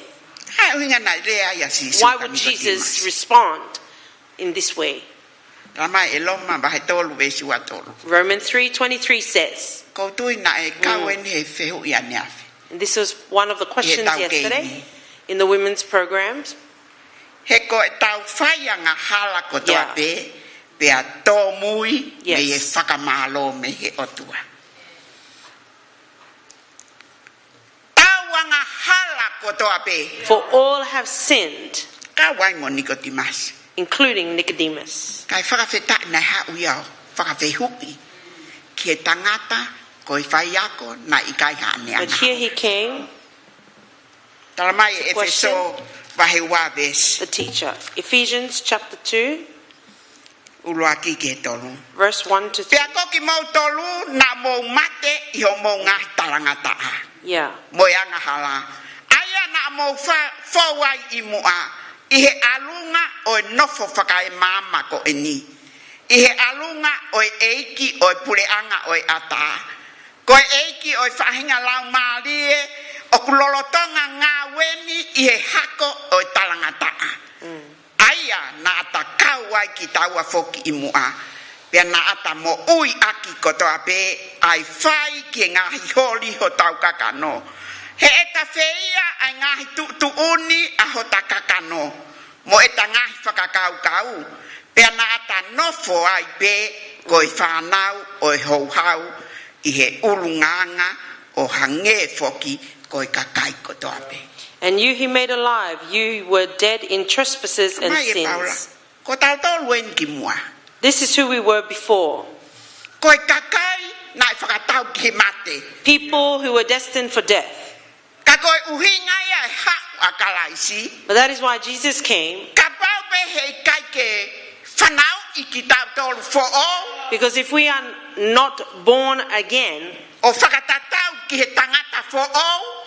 Hā ʻuhinga naʻe lea ai ʻa Sīsū kia Nikotīmasi? Why would Jesus respond in this way? Tala mai ʻe Loma vahe tolu veesi ua tolu. Romans three twenty-three says, ʻOku ou tui naʻe kau eni he fehuʻi ʻaneafi. And this was one of the questions yesterday in the women's programs. He ko ʻetau fai angahala kotoa pē, pea tōmui mei he fakamālō mei he ʻOtua. Tau angahala kotoa pē. For all have sinned, kau ai mo Nikotīmasi, including Nicodemus. Kae fakafetaʻi naʻe haʻu ia ʻo fakafehuʻi ki he tangata ko e faiako naʻe ʻikai haʻane angahala. But here he came. Tala mai ʻEfesō vahe ua veesi. The teacher, Ephesians chapter two, ʻuluaki ki he tolu. Verse one to three. Pea ko kimoutolu naʻa mou mate ʻi hoʻomou ngaahi talangataʻa. Yeah. Mo e angahala. ʻA ia naʻa mou fa-, fou ai ʻi muʻa, ʻi he ʻalunga ʻo e nofo fakaemāmani ko eni, ʻi he ʻalunga ʻo e ʻeiki ʻo e puleʻanga ʻo e ʻatā, ko e ʻeiki ʻo e faʻahinga laumālie ʻoku lolotonga ngāue ni ʻi he hako ʻo e talangataʻa. Mm. ʻA ia naʻa ta kau ai kitaua foki ʻi muʻa, pea naʻa ta moʻui ʻaki kotoa pē ʻa e fai ki he ngaahi holi hotau kakano. He ʻe tafe ia ʻa e ngaahi tuʻutuʻuni ʻa hota kakano mo ʻeta ngaahi fakakaukau, pea naʻa ta nofo ai pē ko e fānau ʻo e houhau ʻi he ʻulungaanga ʻo hangē foki ko e kakai kotoa pē. And you he made alive, you were dead in trespasses and sins. Mai ʻe Paula, ko tautolu eni kimuʻa. This is who we were before. Ko e kakai naʻe fakatau ki he mate. People who were destined for death. Ka ko e ʻuhinga ia e haʻu ʻa Kalaisi. But that is why Jesus came. Kapau pē he ʻikai ke fanauʻi kitautolu foʻou. Because if we are not born again, ʻo fakatatau ki he tangata foʻou,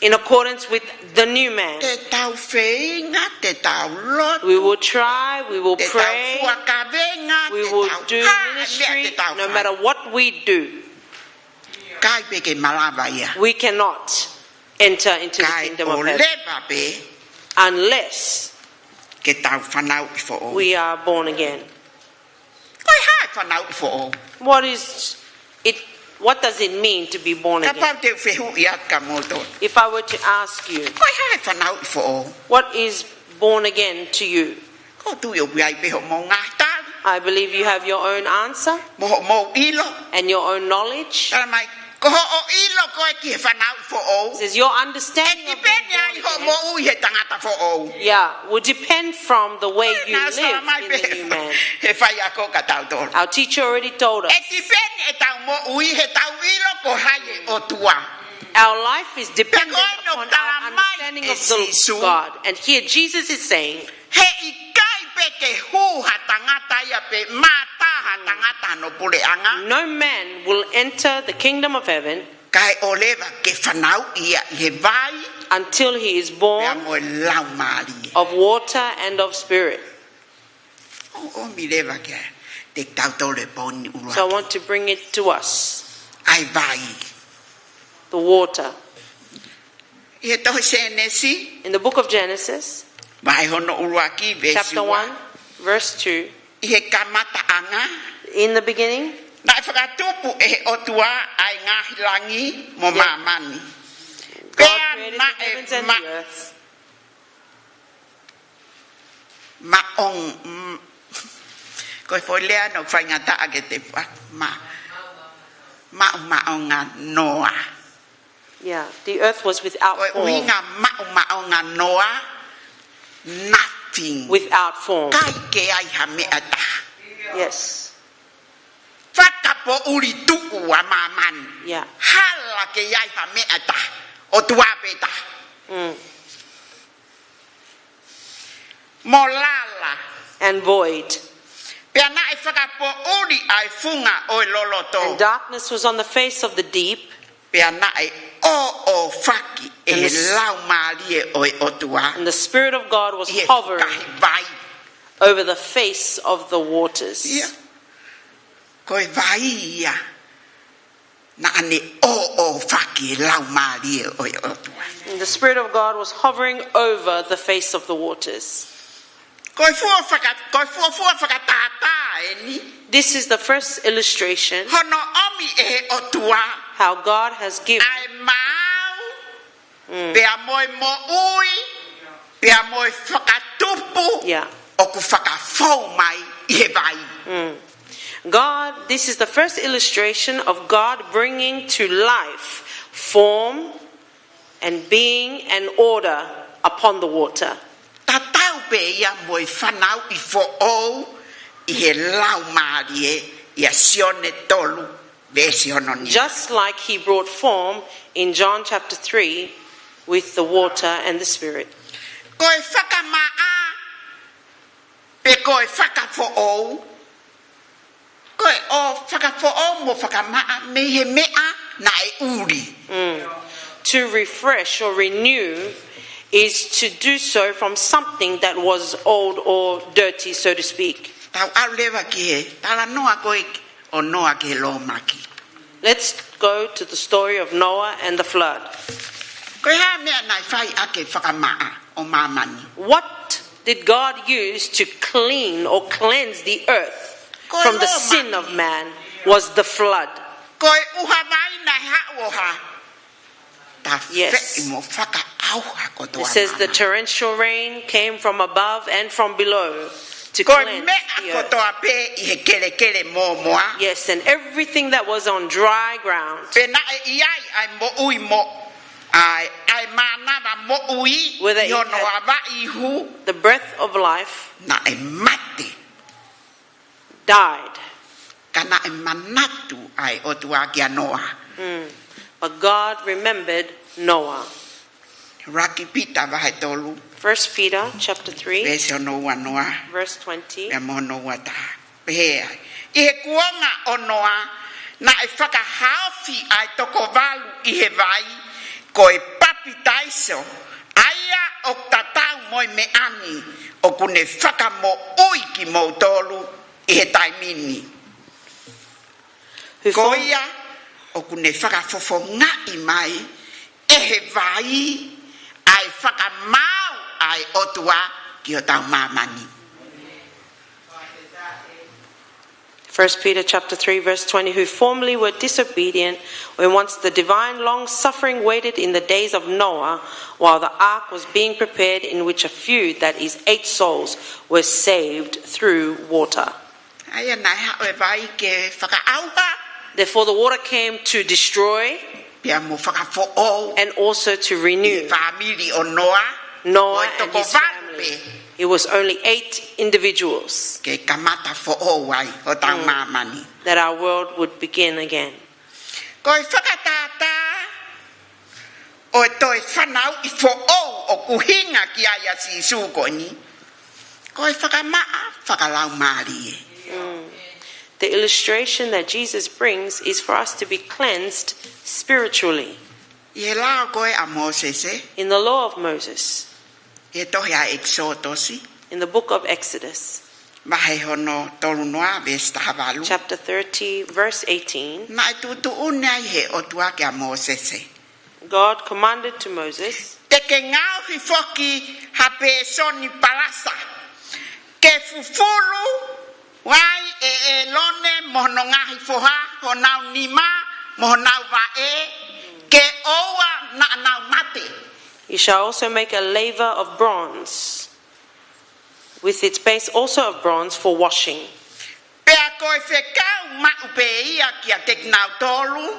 in accordance with the new man, te tau feinga, te tau lotu, we will try, we will pray, te tau fua kavenga, we will do ministry, no matter what we do. Kae ʻikai pē ke malava ia. We cannot enter into the kingdom of heaven unless we are born again. Kae ʻoleva pē ke tau fanauʻi foʻou. Ko e hā e fanauʻi foʻou? What is it, what does it mean to be born again? Kapau te u fehuʻi atu kia moutolu. If I were to ask you, ko e hā e fanauʻi foʻou? What is born again to you? ʻOku ou tui ʻoku ʻi ai pē hoʻomou ngaahi tali. I believe you have your own answer. Mo hoʻomou ʻilo. And your own knowledge. Tala mai, ko hoʻo ʻilo koe ki he fanauʻi foʻou, says your understanding of being born again, ʻe tipeni ai hoʻo moʻui he tangata foʻou. Yeah, will depend from the way you live in the new man. Naʻe tala mai pē he faiako kia tautolu. Our teacher already told us. ʻE tipeni ʻetau moʻui heʻetau ʻilo ko hai e ʻOtua. Our life is dependent upon our understanding of the God. Pea ko eni ʻoku tala mai ʻe Sīsū. And here Jesus is saying, he ʻikai pē ke hū ha tangata ia pe mātā ha tangata hono puleʻanga, no man will enter the kingdom of heaven, kae ʻoleva ke fanauʻi ia ʻi he vai, until he is born, pea mo e Laumālie, of water and of spirit. ʻOku ou ʻomi leva kiate kitautolu he pō ni ʻuluaki. So I want to bring it to us. ʻA e vai. The water. ʻI he tohi Sēnesi, in the book of Genesis, vahe hono ʻuluaki, veesi ua, chapter one, verse two. ʻI he kamataʻanga, in the beginning, naʻe fakatupu ʻe he ʻOtua ʻa e ngaahi langi mo māmani. Yeah. God created the heavens and the earth. Pea naʻe ma-, maʻong-, mm, ko e foʻi lea naʻe faingataʻa ke te fa-, ma-, maʻumaʻonga noa. Yeah, the earth was without form. Ko e ʻuhinga maʻumaʻonga noa, nothing. Without form. ʻIkai ke ʻi ai ha meʻa ʻe taha. Yes. Fakapoʻuli tuʻu ʻa māmani. Yeah. Hala ke ʻi ai ha meʻa ʻe taha. ʻOtua pē taha. Mm. Mo lala. And void. Pea naʻe fakapoʻuli ʻa e funga ʻo e loloto. And darkness was on the face of the deep. Pea naʻe ʻōʻōfaki ʻe he And the s- Laumālie ʻo e ʻOtua. And the Spirit of God was ʻI he hovering fukahi vai. Over the face of the waters. ʻIa. Ko e vai ia. Naʻa ne ʻōʻōfaki e Laumālie ʻo e ʻOtua. And the Spirit of God was hovering over the face of the waters. Ko e fua faka-, ko e fuofua fakatātā eni. This is the first illustration Hono ʻomi ʻe he ʻOtua how God has given ʻa e maau, Mm. pea mo e moʻui, pea mo e fakatupu, Yeah. ʻoku fakafou mai ʻi he vai. Mm. God, this is the first illustration of God bringing to life form and being and order upon the water. Tatau pē ia mo e fanauʻi foʻou ʻi he Laumālie ʻia Sione tolu, veesi ono nima. Just like he brought form in John chapter three with the water and the Spirit. Ko e fakamaʻa, pe ko e fakafoʻou, ko e ʻo fakafoʻou mo fakamaʻa mei he meʻa naʻe ʻuli. Mm. To refresh or renew is to do so from something that was old or dirty, so to speak. Tau ʻalu leva ki he talanoa ko ē ʻo Noa ki he lōmaki. Let's go to the story of Noah and the flood. Ko e hā e meʻa naʻe fai ʻaki e fakamaʻa ʻo māmani? What did God use to clean or cleanse the earth Ko e from the lōmaki. Sin of man was the flood. Ko e ʻuha vai naʻe haʻu ʻo hā? Yes. Tafeʻi mo fakaʻauha kotoa It says the māmani. Torrential rain came from above and from below to Ko e cleanse meʻa the earth. Kotoa pē ʻi he kelekele mōmoa. Yes, and everything that was on dry ground. Pe naʻe ʻi ai ʻa e moʻui mo, ʻa e, ʻa e mānava moʻui Whether ʻi it hono had avaʻi ihu. The breath of life Naʻe mate. Died. Ka naʻe manatu ʻa e ʻOtua kia Noa. Mm. But God remembered Noah. ʻUluaki Pita vahe tolu. First Peter chapter three, Veesi hono ua noa. Verse twenty. Pea mo hono ua taha. Pehē ai. ʻI he kuonga ʻo Noa, naʻe fakahaofi ʻa e toko valu ʻi he vai, ko e papitaiso, ʻa ia ʻoku tatau mo e meʻa ni, ʻoku ne fakamoʻui kimoutolu ʻi he taimi ni. Who Ko formed ia, ʻoku ne fakafofongaʻi mai, ʻe he vai, ʻa e fakamaau, ʻa e ʻOtua, ki hotau māmani. First Peter chapter three, verse twenty, who formerly were disobedient when once the divine long-suffering waited in the days of Noah, while the ark was being prepared, in which a few, that is, eight souls, were saved through water. ʻA ia naʻe haʻu e vai ke fakaʻauha. Therefore, the water came to destroy Pea mo fakafoʻou. And also to renew Fāmili ʻo Noa. Noah Ko e and toko his valu family. Pē. It was only eight individuals. Ke kamata foʻou ai hotau Mm. māmani. That our world would begin again. Ko e fakatātā ʻo e toe fanauʻi foʻou ʻoku ʻuhinga ki ai ʻa Sīsū ko eni. Ko e fakamaʻa fakalaumālie. Mm. The illustration that Jesus brings is for us to be cleansed spiritually. ʻI he lao ko ē ʻa Mōsese, In the law of Moses, ʻi he tohi ʻa ʻEkisotosi, in the book of Exodus, vahe hono tolu noa, veesi taha valu. Chapter thirty, verse eighteen, Naʻe tuʻutuʻuni ai he ʻOtua kia Mōsese. God commanded to Moses, Te ke ngaohi foki ha pēsoni palasa. Ke fufulu ai ʻe ʻĒlone mo hono ngaahi foha, honau nima, mo honau vaʻe, ke ʻoua naʻa nau mate. You shall also make a laver of bronze, with its base also of bronze for washing. Pea ko e fekau maʻu pē ia kiate kinautolu,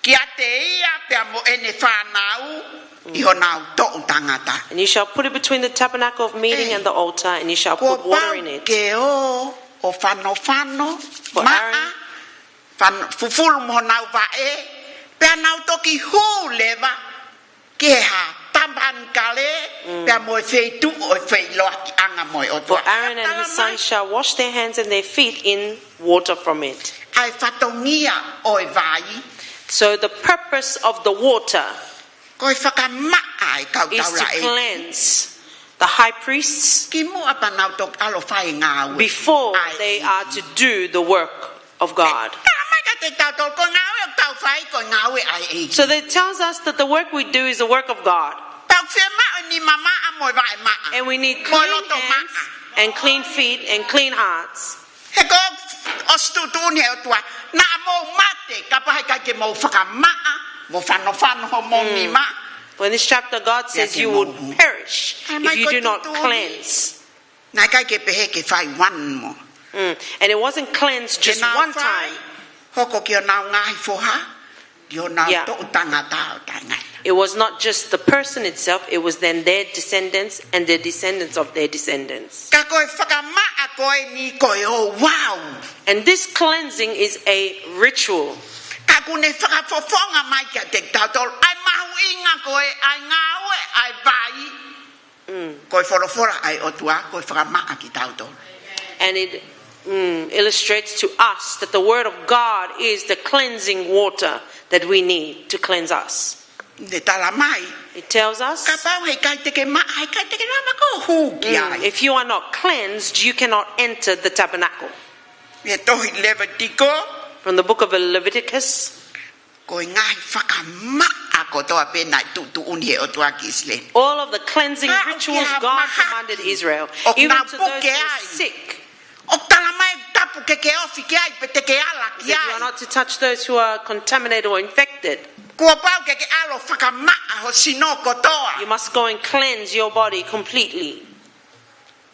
kiate ia pea mo ʻene fānau, ʻi honau toʻu tangata. And you shall put it between the tabernacle of meeting Ei. And the altar, and you shall Kuo put water pau in it. Ke ō ʻo fanofano, For maʻa, Aaron fan-, fufulu mo honau vaʻe, pea nau toki hū leva ki he hā? ʻapanikale, pea mo e feituʻu ʻo e feʻiloakiʻanga mo e ʻOtua. For Aaron and his sons shall wash their hands and their feet in water from it. ʻA e fatongia ʻo e vai. So the purpose of the water Ko e fakamaʻa e kau is to taulaʻeiki. Cleanse the high priests Kimuʻa pea nau toki ʻalu ʻo fai e ngāue. Before ʻA e they ʻEiki. Are to do the work of God. Tala mai kiate kitautolu ko e ngāue ʻoku tau fai ko e ngāue ʻa e ʻEiki. So that tells us that the work we do is the work of God. Tau fiemaʻu e nima maʻa mo e vaʻe maʻa. And we need clean hands and clean feet and clean hearts. He ko e ʻosi tuʻutuʻuni he ʻOtua, naʻa mou mate, kapau he ʻikai ke mou fakamaʻa, mo fanofano homou nima. When this chapter, God says you would perish if you do not cleanse. Naʻe ʻikai ke pehē ke fai one mo. Mm. And it wasn't cleansed just one time. Ke nau fai, hoko ki honau ngaahi foha, ki honau toʻu tangata ʻo taʻengata. It was not just the person itself, it was then their descendants and their descendants of their descendants. Ka ko e fakamaʻa ko eni ko e ouau. And this cleansing is a ritual. Ka ʻoku ne fakafofonga mai kiate kitautolu ʻa e mahuʻinga ko ē ʻa e ngāue ʻa e vai. Ko e folofola ʻa e ʻOtua, ko e fakamaʻa kitautolu. And it, mm, illustrates to us that the word of God is the cleansing water that we need to cleanse us. Ne tala mai. It tells us, kapau he ʻikai te ke maʻa, he ʻikai te ke lava ʻo hū ki ai. Mm, if you are not cleansed, you cannot enter the tabernacle. Mei he tohi Levitiko. From the book of Leviticus. Ko e ngaahi fakamaʻa kotoa pē naʻe tuʻutuʻuni he ʻOtua ki ʻIsileli. All of the cleansing rituals God commanded Israel, even to those who are sick. ʻOku tala mai tapu ke ke ofi ki ai pe te ke ala ki ai. That you are not to touch those who are contaminated or infected. Kuo pau ke ke ʻalu ʻo fakamaʻa ho sino kotoa. You must go and cleanse your body completely.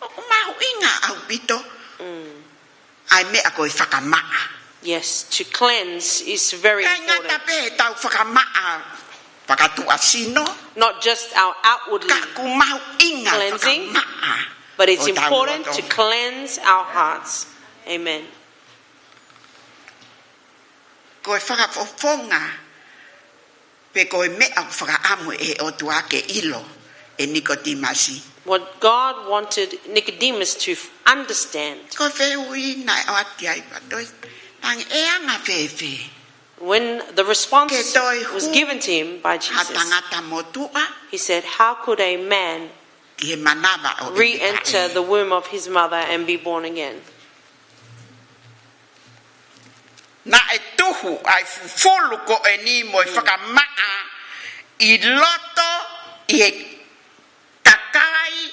ʻOku mahuʻinga ʻaupito. Mm. ʻA e meʻa ko e fakamaʻa. Yes, to cleanse is very important. ʻIkai ngata pē he tau fakamaʻa fakatuʻasino. Not just our outwardly cleansing, ka ʻoku mahuʻinga fakamaʻa but it's important to cleanse our hearts. Amen. Ko e fakafofonga pe ko e meʻa ʻoku fakaʻamu ʻe he ʻOtua ke ʻilo ʻe Nikotīmasi. What God wanted Nicodemus to f-, understand. Ko e fehuʻi naʻe ʻoatu ki ai pea toe tangi, ʻe anga fēfē? When the response was given to him by Jesus, ke toe hū ha tangata motuʻa he said, "How could a man ki he manava ʻo ʻEvita re-enter the womb of his mother and be born again?" Naʻe tuhu ʻa e fufulu ko eni mo e fakamaʻa ʻi loto ʻi he kakai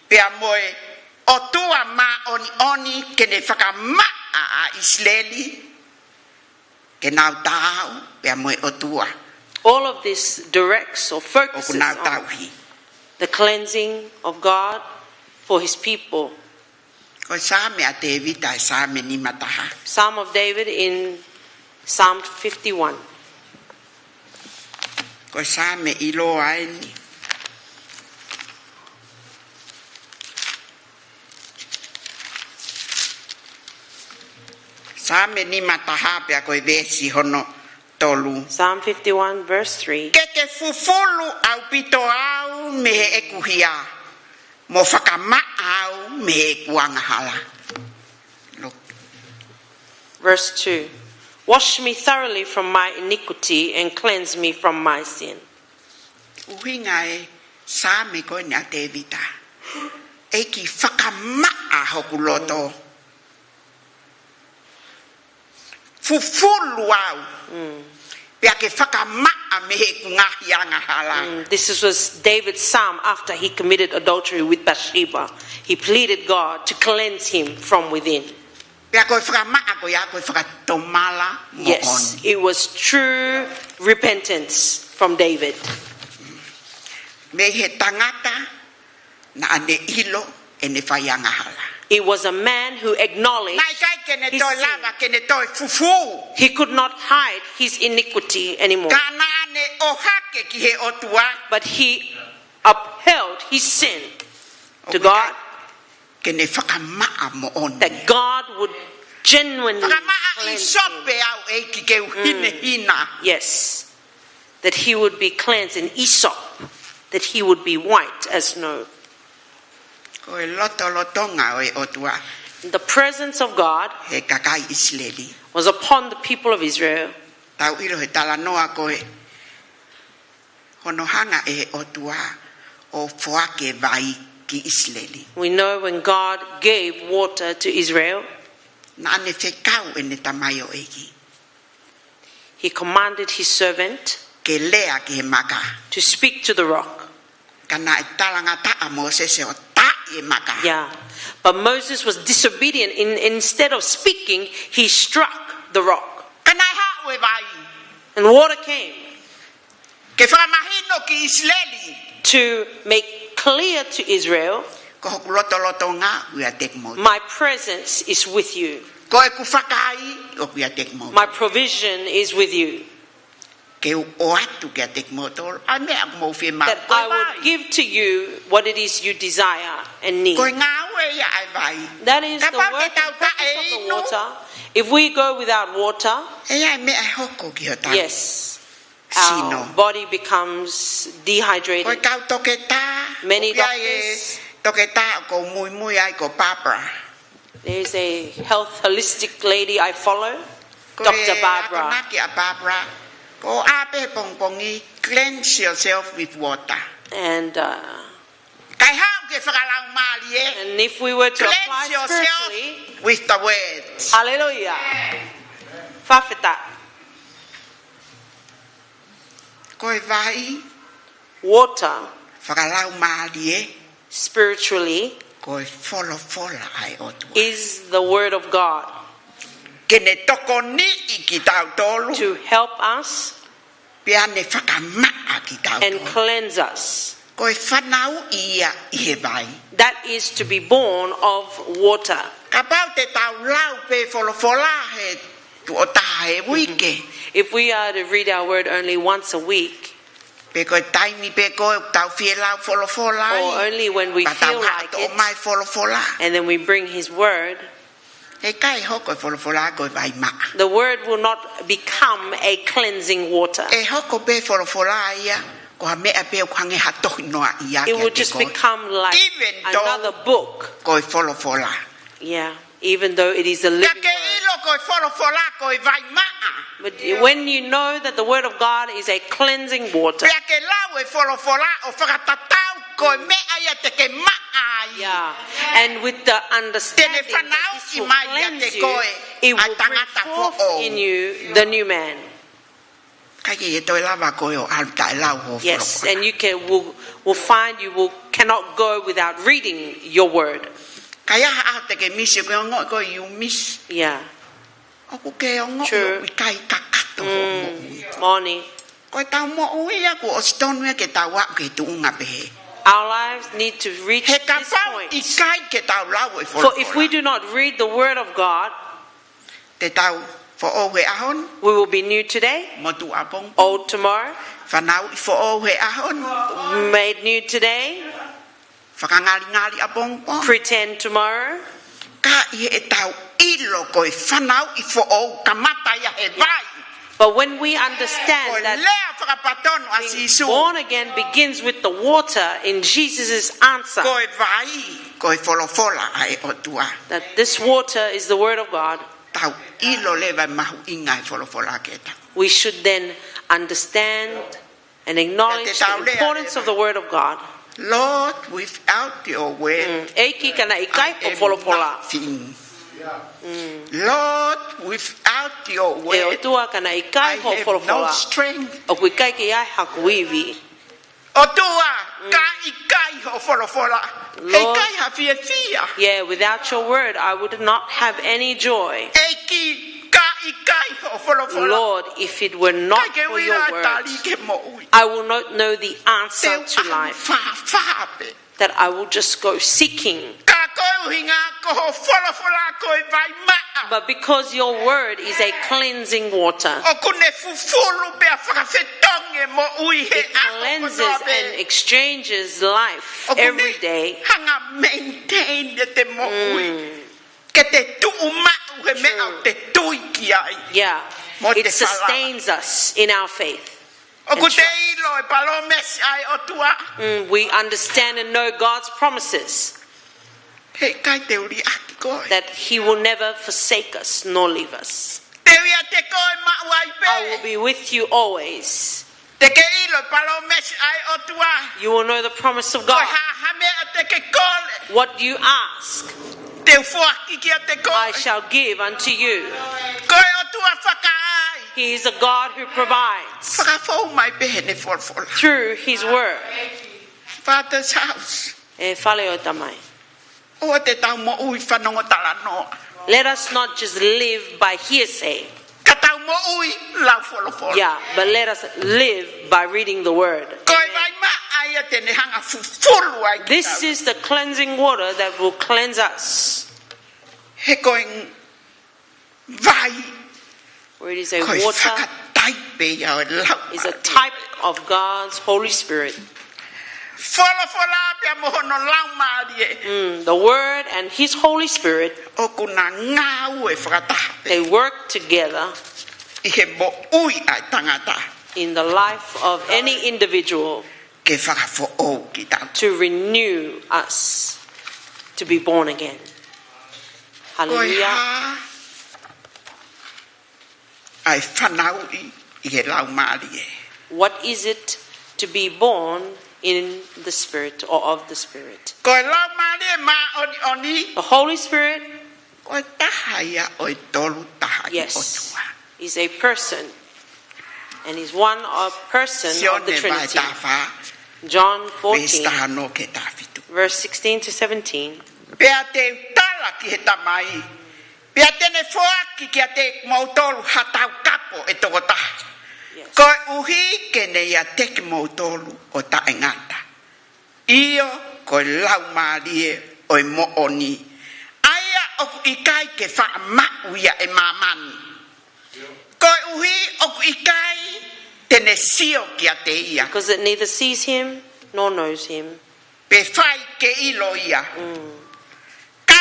pea mo e ʻOtua māʻoniʻoni ke ne fakamaʻa ʻa ʻIsileli ke nau taau pea mo e ʻOtua. All of this directs or focuses on the cleansing of God for his people. Ko e Saame ʻa Tēvita, ʻa e Saame nima taha. Psalm of David in Psalm fifty-one. Ko e Saame ʻiloa eni. Saame nima taha pea ko e veesi hono tolu. Psalm fifty-one, verse three. Ke ke fufulu ʻaupito au mei heʻeku hia, mo fakamaʻa au mei heʻeku angahala. Look. Verse two. Wash me thoroughly from my iniquity and cleanse me from my sin. ʻUhinga e Saame ko eni ʻa Tēvita. ʻEiki, fakamaʻa hoku loto. Fufulu au. Mm. Pea ke fakamaʻa mei heʻeku ngaahi angahala. Mm, this is, was David's psalm after he committed adultery with Bathsheba. He pleaded God to cleanse him from within. Pea ko e fakamaʻa ko ia ko e fakatomala moʻoni. Yes, it was true repentance from David. Mei he tangata naʻa ne ʻilo ʻene fai angahala. It was a man who acknowledged his sin. Naʻe ʻikai ke ne toe lava ke ne toe fufū. He could not hide his iniquity anymore. Ka naʻa ne ʻohake ki he ʻOtua. But he upheld his sin to God. ʻOku ʻikai ke ne fakamaʻa moʻoni. That God would genuinely cleanse him. Fakamaʻa ʻīsope au ʻEiki ke u hinehina. Yes. That he would be cleansed in hyssop. that he would be white as snow. Ko e lotolotonga ʻo e ʻOtua The presence of God he kakai ʻIsileli. Was upon the people of Israel. Tau ʻilo he talanoa ko ē hono hanga ʻe he ʻOtua ʻo foaki e vai ki ʻIsileli. We know when God gave water to Israel, Naʻa ne fekau ʻene tamaioʻeiki he commanded his servant ke lea ki he maka. To speak to the rock. Ka naʻe talangataʻa ʻa Mōsese ʻo taʻi e maka. Yeah. But Moses was disobedient. In, instead of speaking, he struck the rock. Ka naʻe haʻu e vai. And water came. Ke fakamahino ki ʻIsileli. To make clear to Israel, Ko hoku lotolotonga ʻoku ʻiate kimoutolu. My presence is with you. Ko ʻeku fakaai ʻoku ʻiate kimoutolu. My provision is with you. Ke u ʻoatu kiate kimoutolu ʻa e meʻa ʻoku mou fiemaʻu. That I would give to you what it is you desire and need. Ko e ngāue ia ʻa e vai. That is the work and purpose of the water. Kapau te tau taʻe inu, if we go without water, ʻe ʻi ai e meʻa ʻe hoko ki hotau sino. Yes. Our body becomes dehydrated. Ko e kau toketā, Many ʻoku ʻi ai e doctors. Toketā ʻoku ou muimui ai ko Barbara. There's a health holistic lady I follow, Ko e Doctor Barbara. Akonaki ʻa Barbara, ko e ʻā pē he pongipongi, cleanse yourself with water. And, uh, Kae haʻu ke fakalaumālie, and if we were to apply spiritually, cleanse yourself with the words. Hallelujah. Fakafetaʻi. Ko e vai, Water, fakalaumālie, spiritually, ko e folofola ʻa e ʻOtua. Is the word of God. Ke ne tokoniʻi kitautolu. To help us Pea ne fakamaʻa kitautolu. And cleanse us. Ko e fanauʻi ia ʻi he vai. That is to be born of water. Kapau te tau lau pē folofola he tuʻo taha he uike. If we are to read our word only once a week, Pe ko e taimi pē ko ē ʻoku tau fie lau folofola ai. Or only when we feel like it, Ka tau haʻu ʻo ʻomai folofola. And then we bring his word, ʻE ʻikai hoko e folofola ko e vai maʻa. The word will not become a cleansing water. ʻE hoko pē folofola ia ko ha meʻa pē ʻoku hangē ha tohi noaʻia kiate koe. It will just become like another book. Even though ko e folofola. Yeah, even though it is a living word. Pea ke ʻilo ko e folofola ko e vai maʻa. But when you know that the word of God is a cleansing water, Pea ke lau e folofola ʻo fakatatau ko e meʻa ia te ke maʻa ai. Yeah. And with the understanding that this will cleanse you, it will bring forth in you the new man. Te ne fanauʻi mai kiate koe ʻa e tangata foʻou. ʻIkai ke toe lava koe ʻo ʻalu taʻe lau hoʻo folofola. Yes, and you can, will, will find you will, cannot go without reading your word. Ka ʻi ai ha ʻaho te ke misi, ʻoku ke ongoʻi koe you miss. Yeah. ʻOku ke ongoʻi ʻoku ʻikai kakato hoʻo moʻui. True. Mm, moʻoni. Ko ʻetau moʻui ia kuo ʻosi tonu ia ke tau aʻu ki he tuʻunga pehē. Our lives need to reach this point. He kapau ʻikai ke tau lau e folofola. For if we do not read the word of God, Te tau foʻou he ʻaho ni. We will be new today, Motuʻapongipongi. Old tomorrow, Fanauʻi foʻou he ʻaho ni. Made new today, Fakangalingali ʻapongipongi. Pretend tomorrow. Ka ʻi heʻetau ʻilo ko e fanauʻi foʻou kamata ia he vai. But when we understand that being born again begins with the water in Jesus' answer, Ko e lea fakapatonu ʻa Sīsū. Ko e vai, ko e folofola ʻa e ʻOtua. That this water is the word of God, Tau ʻilo leva e mahuʻinga e folofola kiate kitautolu. We should then understand and acknowledge the importance of the word of God. Te tau lea leva. Lord, without your word, Mm. ʻEiki, ka naʻe ʻikai hoʻo folofola. I am nothing. Mm. Lord, without your word, ʻE ʻOtua, ka naʻe ʻikai hoʻo folofola, I have no strength. ʻOku ʻikai ke ʻi ai haku ivi. ʻOtua, Mm. ka ʻikai hoʻo folofola, Lord, ʻikai ha fiefia. Yeah, without your word, I would not have any joy. ʻEiki, ka ʻikai hoʻo folofola, Lord, if it were not for your word, ʻikai ke u ʻilo e tali ki he moʻui. I will not know the answer to life. Te u ʻalu fāfā pē. That I will just go seeking. Ka ko e ʻuhinga ko hoʻo folofola ko e vai maʻa. But because your word is a cleansing water, ʻOku ne fufulu pea fakafetongi e moʻui he ʻaho kotoa pē. It cleanses and exchanges life every day. ʻOku ne hanga maintain ʻete moʻui. Mm. Ke te tuʻu maʻu he meʻa True. ʻoku te tui ki ai. Yeah. Mo te falala. It sustains us in our faith. ʻOku te ʻilo e palōmesi ʻa e ʻOtua. Mm, we understand and know God's promises. He ʻikai te u liʻaki koe. That he will never forsake us nor leave us. Te u ʻiate koe maʻu ai pē. I will be with you always. Te ke ʻilo e palōmesi ʻa e ʻOtua. You will know the promise of God. Ko e hā ha meʻa te ke kole. What you ask, te u foaki kiate koe. I shall give unto you. Ko e ʻOtua fakaʻai. He is a God who provides. Fakafou mai pē heʻene folofola. Through his word. Father's house. ʻE fale ʻo e Tamai. ʻOua te tau moʻui fanongo talanoa. Let us not just live by hearsay. Ka tau moʻui lau folofola. Yeah, but let us live by reading the word. Ko e vai maʻa ia te ne hanga fufulu ai kitaua. This is the cleansing water that will cleanse us. He ko e vai. Where it is a water, ko e fakataipe ia ʻo e Laumālie Māʻoniʻoni. Is a type of God's Holy Spirit. Folofola pea mo hono Laumālie. Mm, the Word and His Holy Spirit, ʻoku na ngāue fakataha pē. They work together ʻi he moʻui ʻa e tangata. In the life of any individual. Ke fakafoʻou kitaua. To renew us, to be born again. Hallelujah. Ko e hā ʻa e fanauʻi ʻi he Laumālie? What is it to be born in the Spirit or of the Spirit? Ko e Laumālie Māʻoniʻoni. The Holy Spirit. Ko e taha ia ʻo e Tolu Tahaʻi ʻOtua. Yes, is a person, and is one of person of the Trinity. Sione vahe taha fā, John fourteen, veesi taha ono ki he taha fitu. Verse sixteen to seventeen. Pea te u tala ki he Tamai, pea te ne foaki kiate kimoutolu ha taukapo ʻe toko taha. Yes. Koeʻuhi ke ne ʻiate kimoutolu ʻo taʻengata. ʻIo, ko e Laumālie ʻo e moʻoni, ʻa ia ʻoku ʻikai ke faʻa maʻu ia ʻe māmani. Koeʻuhi ʻoku ʻikai te ne sio kiate ia. Because it neither sees him nor knows him. Pe fai ke ʻilo ia. Mm. Ka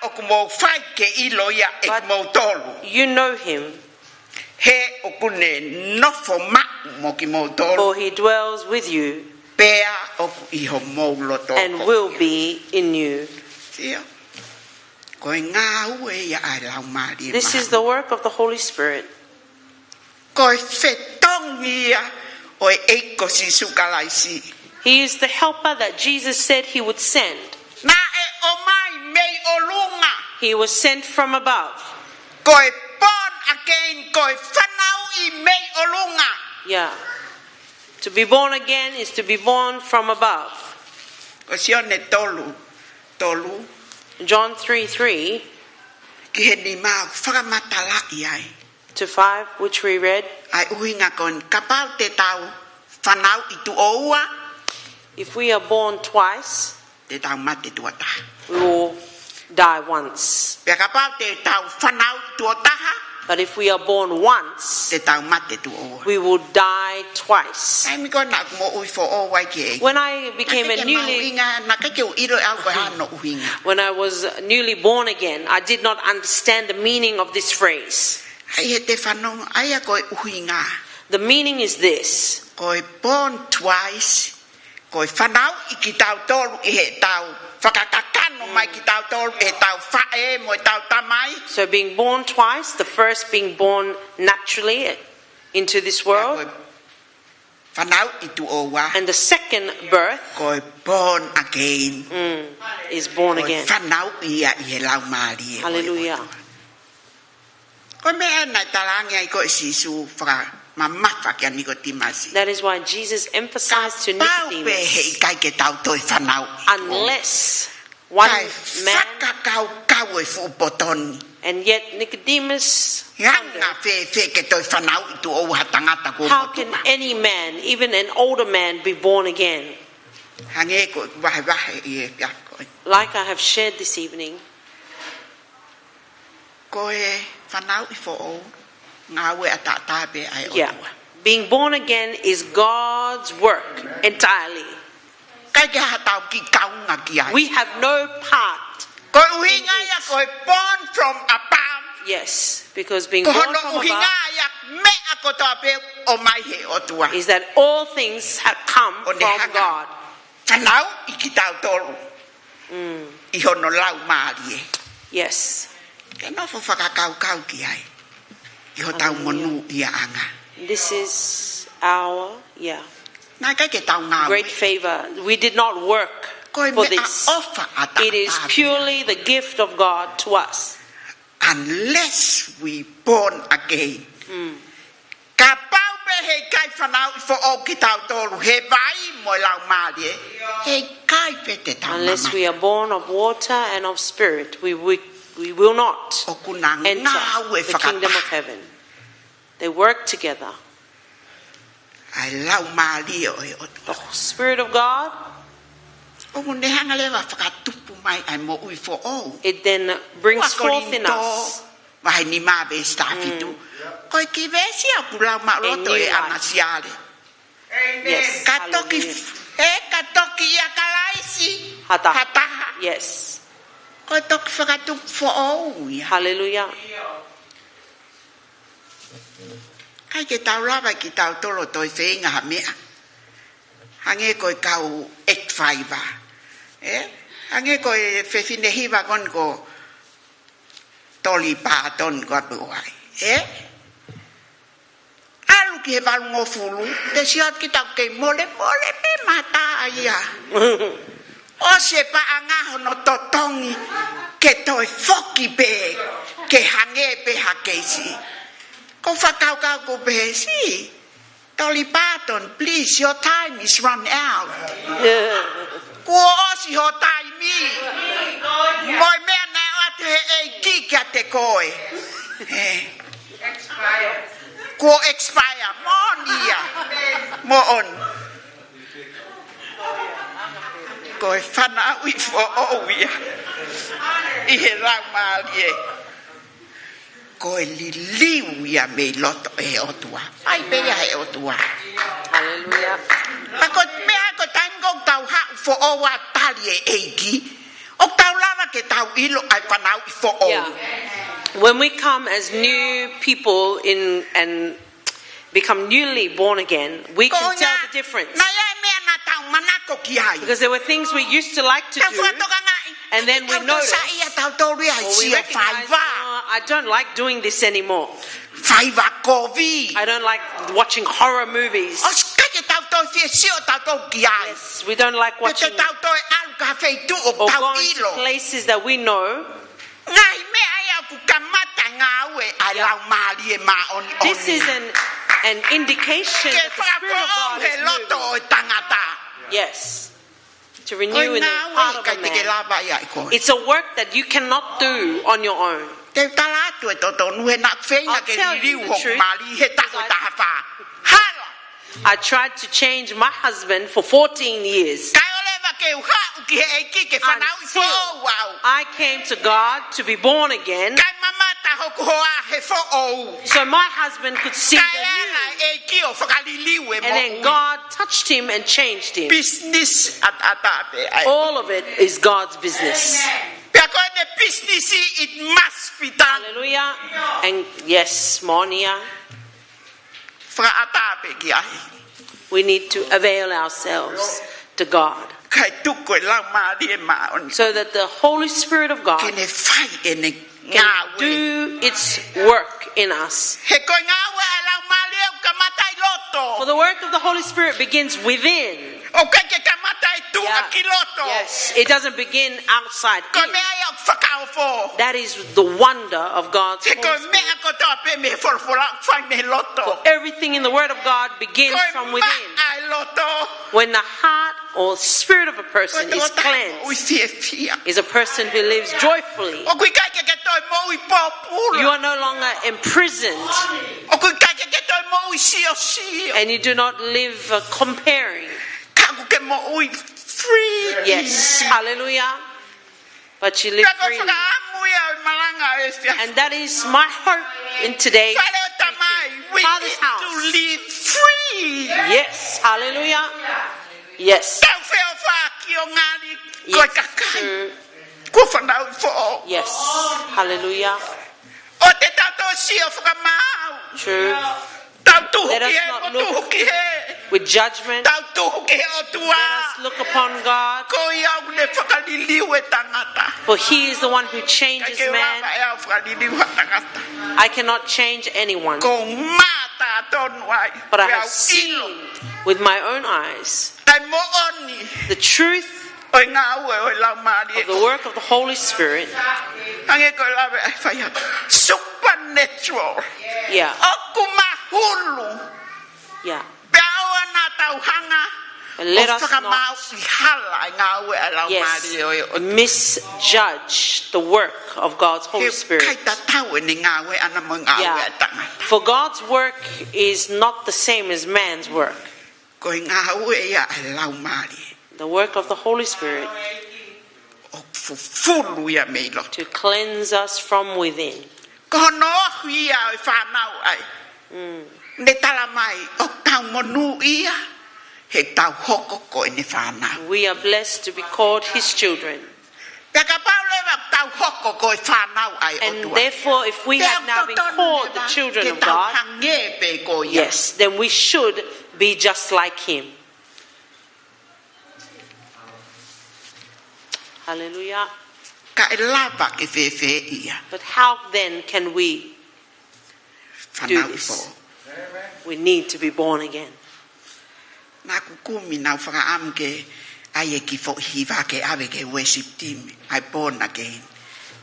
ʻoku mou fai ke ʻilo ia ʻe kimoutolu. But you know him. He ʻoku ne nofo maʻu mo kimoutolu. For he dwells with you. Pea ʻoku ʻi homou loto. And will be in you. Sio. Ko e ngāue ia ʻa e Laumālie Māʻoniʻoni. This is the work of the Holy Spirit. Ko e fetongi ia ʻo e ʻEiki ko Sīsū Kalaisi. He is the helper that Jesus said he would send. Naʻe ʻomai mei ʻolunga. He was sent from above. Ko e born again, ko e fanauʻi mei ʻolunga. Yeah. To be born again is to be born from above. Ko Sione tolu, tolu. John three three. Ki he nima ʻoku fakamatalaʻi ai. To five, which we read. ʻA e ʻuhinga ko eni, kapau te tau fanauʻi tuʻo ua. If we are born twice, te tau mate tuʻo taha. We will die once. Pea kapau te tau fanauʻi tuʻo taha. But if we are born once, te tau mate tuʻo ua. We will die twice. Taimi ko ē naʻa ku moʻui foʻou ai ki he ʻEiki. When I became a newly, naʻe ʻikai ke u mahuʻinga, naʻe ʻikai ke u ʻilo ʻe au ko e hā hono ʻuhinga. When I was newly born again, I did not understand the meaning of this phrase. ʻA ia te fanongo, ʻa ia ko e ʻuhinga. The meaning is this. Ko e born twice, ko e fanauʻi kitautolu ʻi heʻetau fakakakano mai kitautolu ʻe heʻetau faʻē mo ʻetau tamai. So being born twice, the first being born naturally into this world. Pea ko e fanauʻi tuʻo ua. And the second birth, ko e born again. Mm, is born again. Ko e fanauʻi ia ʻi he Laumālie ʻo e ʻOtua. Hallelujah. Ko e meʻa naʻe talaange ai ko ē ʻe Sīsū fakamamafa kia Nikotīmasi. That is why Jesus emphasized to Nicodemus, kapau pē he ʻikai ke tau toe fanauʻi tuʻo ua. Unless one man. Kae fakakaukau e fuʻu poto ni. And yet Nicodemus wondered, ʻe anga fēfē ke toe fanauʻi tuʻo ua ha tangata kuo motuʻa? How can any man, even an older man, be born again? Hangē ko e vahevahe ʻi he efiafi ko ē. Like I have shared this evening. Ko e fanauʻi foʻou, ngāue ʻataʻatā pē ʻa e ʻOtua. Yeah. Being born again is God's work entirely. ʻIkai ke ʻi ai haʻatau kiʻi kaunga ki ai. We have no part in this. Ko e ʻuhinga ia ko e born from above. Yes, because being born from above. Ko hono ʻuhinga ia meʻa kotoa pē ʻomai he ʻOtua. Is that all things have come ʻO ne from hanga God. Fanauʻi kitautolu ʻi hono Laumālie. Yes. Ke nofo fakakaukau ki ai. ʻI hotau Hallelujah. Monūʻiaʻanga. This is our, yeah, Naʻe ʻikai ke tau ngāue. Great favor. We did not work Ko e for meʻa this. ʻofa ʻa It is taʻataʻa purely the gift of God to us. Unless we born again. Kapau pē heʻikai fanauʻi foʻou kitautolu he vai mo e Laumālie, heʻikai pē te tau Unless mamahi. We are born of water and of spirit, we, we, we will not ʻOku na enter ngāue the kingdom fakataha. Of heaven. They work together. ʻA e Laumālie ʻo e ʻOtua. The Spirit of God, ʻOku ne hanga leva fakatupu mai ʻa e moʻui foʻou. It then brings Ua forth in Kolinitō, us. Vahe nima veesi taha fitu. Ko e kiʻi veesi ia ʻoku lau maʻuloto ʻe ʻAna Siale. Yes, Ka toki, hallelujah. He ka toki ʻia Kalaisi, Ha taha. Ha taha. Yes. Ko e toki fakatupu foʻou ia. Hallelujah. ʻIkai ke tau lava kitautolu ʻo toe feinga ha meʻa. Hangē ko e kau ʻeiki faiva. Ē? Hangē ko e fefine hiva ko eni ko Dolly Parton ko ʻapi ʻo ai. Ē? ʻAlu ki he valungofulu, te sio atu kita kei mole, mole pē mata ia. ʻOsi e paʻanga hono totongi ke toe foki pē, ke hangē pē ha keisi. Ko e fakakaukau ko pehē si, Dolly Parton, please, your time is run out. Kuo ʻosi ho taimi. Mo e meʻa naʻe ʻoatu he ʻEiki kiate koe. Ē. Kuo expire. Moʻoni ia. Moʻoni. Ko e fanauʻi foʻou ia ʻi he Laumālie. Ko e liliu ia mei loto ʻe he ʻOtua. ʻAi pē ia he ʻOtua. Hallelujah. Pea ko e meʻa ko e taimi ko ē ʻoku tau haʻu foʻou ʻo tali e ʻEiki, ʻoku tau lava ke tau ʻilo ʻa e fanauʻi foʻou. Yeah. When we come as new people in and become newly born again, we Ko can ia, tell the difference. Naʻe ʻi ai e meʻa naʻa tau manako ki ai. Because there were things we used to like to Tau do, fakatokangaʻi, and then we ʻikai tau notice, saiʻia tautolu ia he or we sio recognize, faiva. "No, I don't like doing this anymore. Faiva kovi. I don't like watching horror movies." ʻOsi ʻikai ke tau toe fie sio tautolu ki ai. Yes, we don't like Pe te watching tau toe ʻalu ki ha feituʻu ʻoku or tau going to ʻilo. Places that we know. Ngaahi meʻa ia ʻoku kamata ngāue ʻa e Yeah. Laumālie Māʻoniʻoni. This is an, an indication Ke that the Spirit of God fakafoʻou he is loto moving. ʻO e tangata. Yes. To renew in the heart of a man. Ko e ngāue ʻikai te ke lava ia ʻe koe. It's a work that you cannot do on your own. Te u tala atu e totonu he naʻa ku feinga ke liliu hoku mali he taʻu ʻe taha fā. Hala! I tried to change my husband for fourteen years. Kae ʻoua leva ke u haʻu ki he ʻEiki ke fanauʻi foʻou au. Until I came to God to be born again. Kae mamata hoku hoa he foʻou. So my husband could see the new. Kae ala e ʻEiki ʻo fakaliliu e moʻui. And then God touched him and changed him. Business ʻataʻatā pē ʻa e. All of it is God's business. Pea ko ʻene business, it must be done. Hallelujah. And yes, moʻoni ia. Fakaʻatā pē ki ai. We need to avail ourselves to God. Kae tuku e Laumālie Māʻoniʻoni. So that the Holy Spirit of God Ke ne fai ʻene can ngāue. Do its work in us. He ko e ngāue ʻa e Laumālie ʻoku kamata ʻi loto. For the work of the Holy Spirit begins within. ʻOku ʻikai ke kamata ʻi tuʻa Yeah. ki loto. Yes, it doesn't begin outside Ko e in. Meʻa ia ʻoku fakaofo. That is the wonder of God's He ko e Holy Spirit. Meʻa kotoa pē mei he folofola ʻoku fai mei loto. For everything in the Word of God begins Ko e from within. Maʻa e loto. When the heart or spirit of a person Ko e is tangata cleansed, moʻui fiefia. Is a person who lives joyfully. ʻOku ʻikai ke ke toe moʻui pōpula. You are no longer imprisoned. ʻOku ʻikai ke ke toe moʻui siosio. And you do not live, uh, comparing. Ka ʻoku ke moʻui free. Yes, hallelujah. But you live freely. Pea ko e fakaʻamu ia ʻo e malanga ʻo e efiafi. And that is my hope in today. Fale ʻo e Tamai, we need to live free. Father's house. Yes, hallelujah. Yes. Tau feʻofaʻaki ʻo ngali ko e kakai. Yes, true. Kuo fanauʻi foʻou. Yes, hallelujah. ʻOua te tau toe sio fakamaau. True. Tau tuhu ki he, tau tuhu ki he. With judgment. Tau tuhu ki he ʻOtua. Let us look upon God. Ko ia ʻoku ne fakaliliu e tangata. For he is the one who changes man. ʻIkai ke u lava ʻe au ʻo fakaliliu ha tangata. I cannot change anyone. Ko u mata tonu ai. But I have seen with my own eyes. ʻA e moʻoni. The truth ʻo e ngāue ʻo e Laumālie. Of the work of the Holy Spirit. Hangē ko e lave ʻa e faiako. Supernatural. Yeah. ʻOku mahulu. Yeah. Pea ʻoua naʻa tau hanga ʻo fakamāuʻi hala e ngāue ʻa e Laumālie ʻo e ʻOtua. And let us not, yes, misjudge the work of God's Holy Spirit. He ʻikai tatau ʻene ngāue ʻana mo e ngāue ʻa e tangata. Yeah. For God's work is not the same as man's work. Ko e ngāue ia ʻa e Laumālie. The work of the Holy Spirit. ʻO fufulu ia mei loto. To cleanse us from within. Ko hono ohi ia ʻo e fānau ai. Mm. Ne tala mai ʻoku tau monūʻia he tau hoko ko ʻene fānau. We are blessed to be called his children. Pea kapau leva ʻoku tau hoko ko e fānau ʻa e ʻOtua. And therefore, if we have now been called the children of God, pea ʻoku totonu leva ke tau hangē pē ko ia. Yes, then we should be just like him. Hallelujah. Kae lava ke fēfē ia? But how then can we do this? Fānau foʻou. We need to be born again. Naʻa ku kumi naʻa ku fakaʻamu ke ʻai e kiʻi foʻi hiva ke ʻave ki he worship team, ʻa e born again,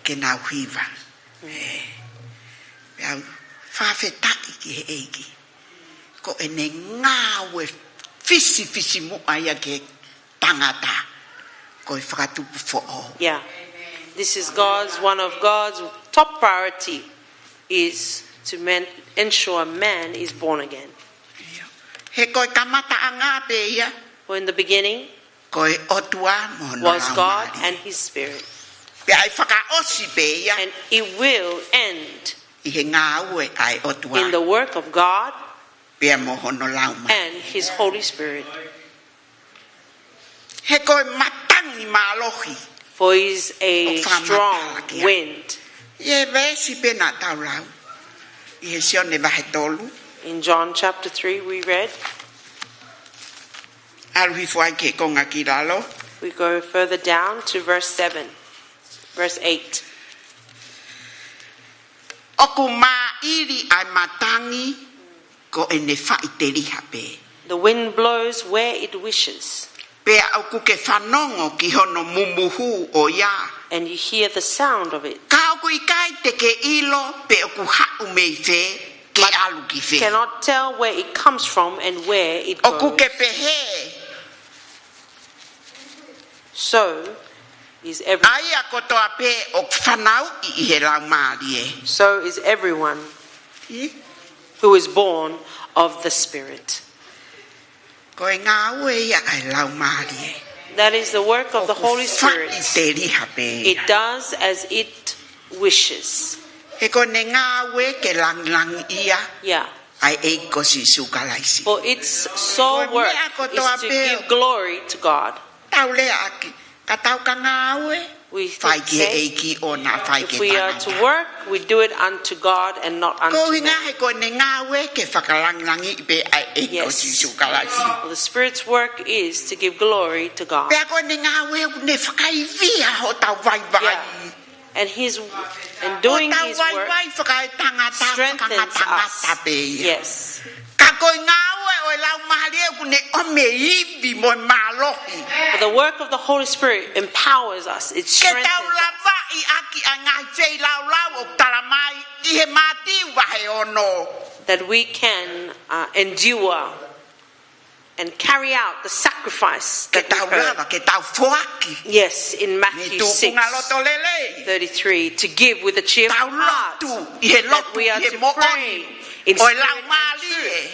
ke nau hiva. Mm. ʻE, pea u fakafetaʻi ki he ʻEiki. Ko ʻene ngāue fisifisimuʻa ia ki he tangata ko e fakatupu foʻou. Yeah. This is God's, one of God's top priority is to men, ensure man is born again. He ko e kamataʻanga pē ia. For in the beginning, ko e ʻOtua mo hono Laumālie. Was God and his spirit. Pea ʻe fakaʻosi pē ia. And it will end ʻi he ngāue ʻa e ʻOtua. In the work of God. Pea mo hono Laumālie. And his Holy Spirit. He ko e matangi mālohi. For he is a strong wind. ʻOku fakamatala ki ai. ʻI he veesi pē naʻa tau lau. ʻI he Sione vahe tolu. In John chapter three, we read. ʻAlu hifo ai ki he konga ki lalo. We go further down to verse seven, verse eight. ʻOku māʻili ʻa e matangi ko ʻene faʻiteliha pē. The wind blows where it wishes. Pea ʻoku ke fanongo ki hono mumuhu ʻo ia. And you hear the sound of it. Ka ʻoku ʻikai te ke ʻilo pe ʻoku haʻu mei fē ke ʻalu ki fē. But cannot tell where it comes from and where it goes. ʻOku ke pehē. So is every- ʻA ia kotoa pē ʻoku fanauʻi ʻi he Laumālie. So is everyone who is born of the Spirit. Ko e ngāue ia ʻa e Laumālie. That is the work of the Holy Spirit. ʻOku faʻiteliha pē ia. It does as it wishes. He ko ʻene ngāue ke langilangiʻia. Yeah. ʻA e ʻEiki ko Sīsū Kalaisi. For its sole work is to give glory to God. Ko e meʻa kotoa pē ʻoku tau leaʻaki, ka tau ka ngāue, fai ki he ʻEiki ʻo na fai ki he tangata. We say, if we are to work, we do it unto God and not unto man. Ko e ʻuhinga he ko ʻene ngāue ke fakalangilangiʻi pē ʻa e ʻEiki ko Sīsū Kalaisi. Yes. Well, the Spirit's work is to give glory to God. Pea ko ʻene ngāue ʻoku ne fakaivia hotau vaivai. Yeah. And his, and doing his work strengthens us. Hotau vaivai fakaetangata, fakangatangata pē ia. Yes. Ka ko e ngāue ʻo e Laumālie ʻoku ne ʻomi e ivi mo e mālohi. But the work of the Holy Spirit empowers us. It strengthens us. Ke tau lavaʻi ʻaki ʻa e ngaahi feilaulau ʻoku tala mai ʻi he Mātiu vahe ono. That we can, uh, endure and carry out the sacrifice that we heard. Ke tau lava, ke tau foaki. Yes, in Matthew six thirty-three, to give with a cheerful heart, that we are to pray in spirit and truth. Mei tuʻunga loto lelei. Tau lotu, ʻi he lotu, ʻi he moʻoni ʻo e Laumālie.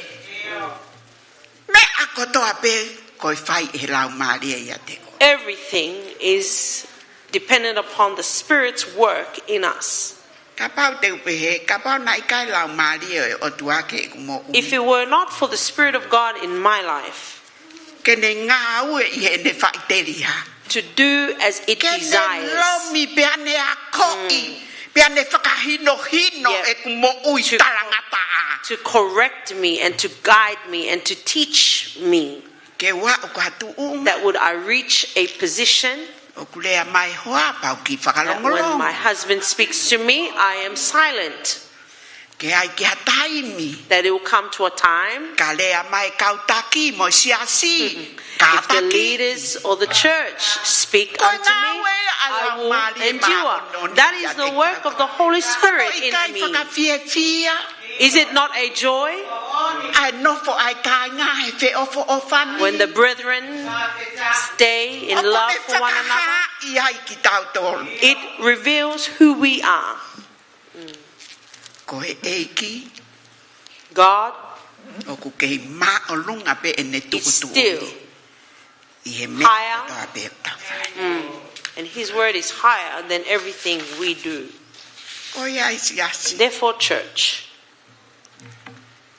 Meʻa kotoa pē ko e fai ʻe he Laumālie ʻiate koe. Everything is dependent upon the Spirit's work in us. Kapau te u pehē, kapau naʻe ʻikai Laumālie ʻo e ʻOtua ki heʻeku moʻui. If it were not for the Spirit of God in my life, ke ne ngāue ʻi heʻene faʻiteliha. To do as it desires. Ke ne lomi pea ne akoʻi, mm, pea ne fakahinohino, yep, ʻeku moʻui talangataʻa. to correct me and to guide me and to teach me, Ke u aʻu ki ha tuʻunga. That would I reach a position ʻOku lea mai hoa pau ki that when my fakalongolongo. Husband speaks to me, I am silent. Ke ʻi ai ki ha taimi. That it will come to a time Ka lea mai kau taki mo e siasi. Ka If the taki. Leaders or the church speak Ko e unto me, ngāue ia ʻa e I will Laumālie endure. Māʻoniʻoni That is the work of the Holy Spirit in me. Ka ʻoku ʻikai fakafiefia. Is it not a joy? ʻA e nofo ʻa e kāinga he feʻofoʻofani. When the brethren stay in love for one another, ʻOku ne fakahaaʻi ai kitautolu. It reveals who we are. Ko e ʻEiki God ʻoku kei māʻolunga pē ʻene is tukutuku still ʻi he meʻa higher. Kotoa pē ʻoku tau fai. Mm. And his word is higher than everything we do. Ko ia ai siasi. Therefore, church,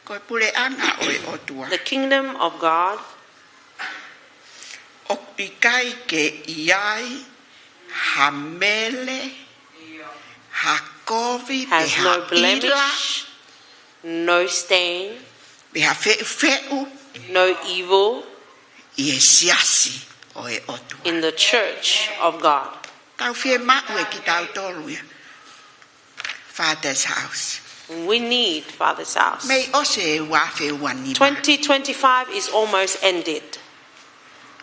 Ko e puleʻanga ʻo e ʻOtua. The kingdom of God ʻOku ʻikai ke ʻi ai ha mele, ha kovi, pe has ha no ʻila, blemish, no stain, pe ha feʻufeʻu no evil ʻi he siasi ʻo e ʻOtua. In the church of God. Tau fiemaʻu ʻe kitautolu ia Father's house. We need Father's house. Mei ʻosi e ua afe ua nima. Twenty twenty-five is almost ended.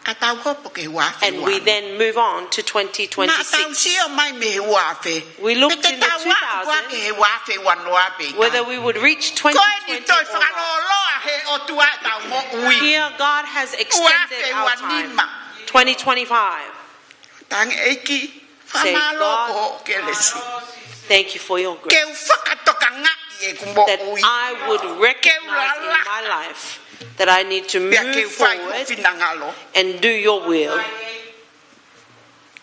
Ka tau hopo ki he ua afe ua nima. And we then move on to twenty twenty-six. Naʻa tau sio mai mei he ua afe. We looked in the two thousand, pe te tau aʻu ki he ua afe ua noa pe ʻikai. Whether we would reach twenty twenty or not. Ko eni toe fakalōloa he ʻOtua ʻetau moʻui. Here God has extended our time. Ua afe ua nima. Twenty twenty-five. Tangi ʻEiki, Say, fakamālō God, ko hoʻo kelesi. Thank you for your grace. Ke u fakatokangaʻi ʻeku moʻui. That I would recognize in my life that I need to move forward and do your will. Pea ke u fai ho finangalo.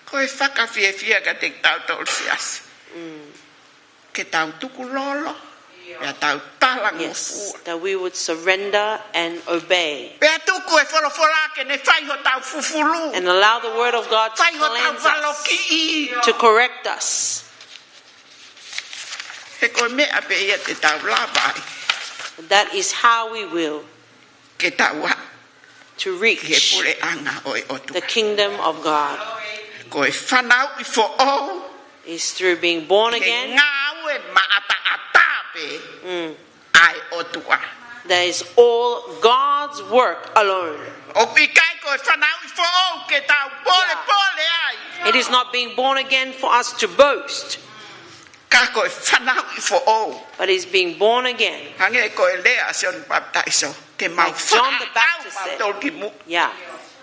Ko e fakafiefia kiate kitautolu siasi. Mm. Ke tau tukulolo, pea tau talangofua. Yes, that we would surrender and obey. Pea tuku e folofola ke ne fai hotau fufulu. And allow the word of God to cleanse us, fai hotau valokiʻi, to correct us. He ko e meʻa pē ia te tau lava ai. That is how we will Ke tau aʻu to reach ki he puleʻanga ʻo e ʻOtua. The kingdom of God. Ko e fanauʻi foʻou is through being born again. He ngāue maʻataʻatā pē Mm. ʻa e ʻOtua. That is all God's work alone. ʻOku ʻikai ko e fanauʻi foʻou ke tau polepole ai. It is not being born again for us to boast. Ka ko e fanauʻi foʻou. But is being born again. Hangē ko e lea ʻa Sione Papitaiso, ke mau fakaʻau mautolu ki muʻa. Like John the Baptist said, yeah,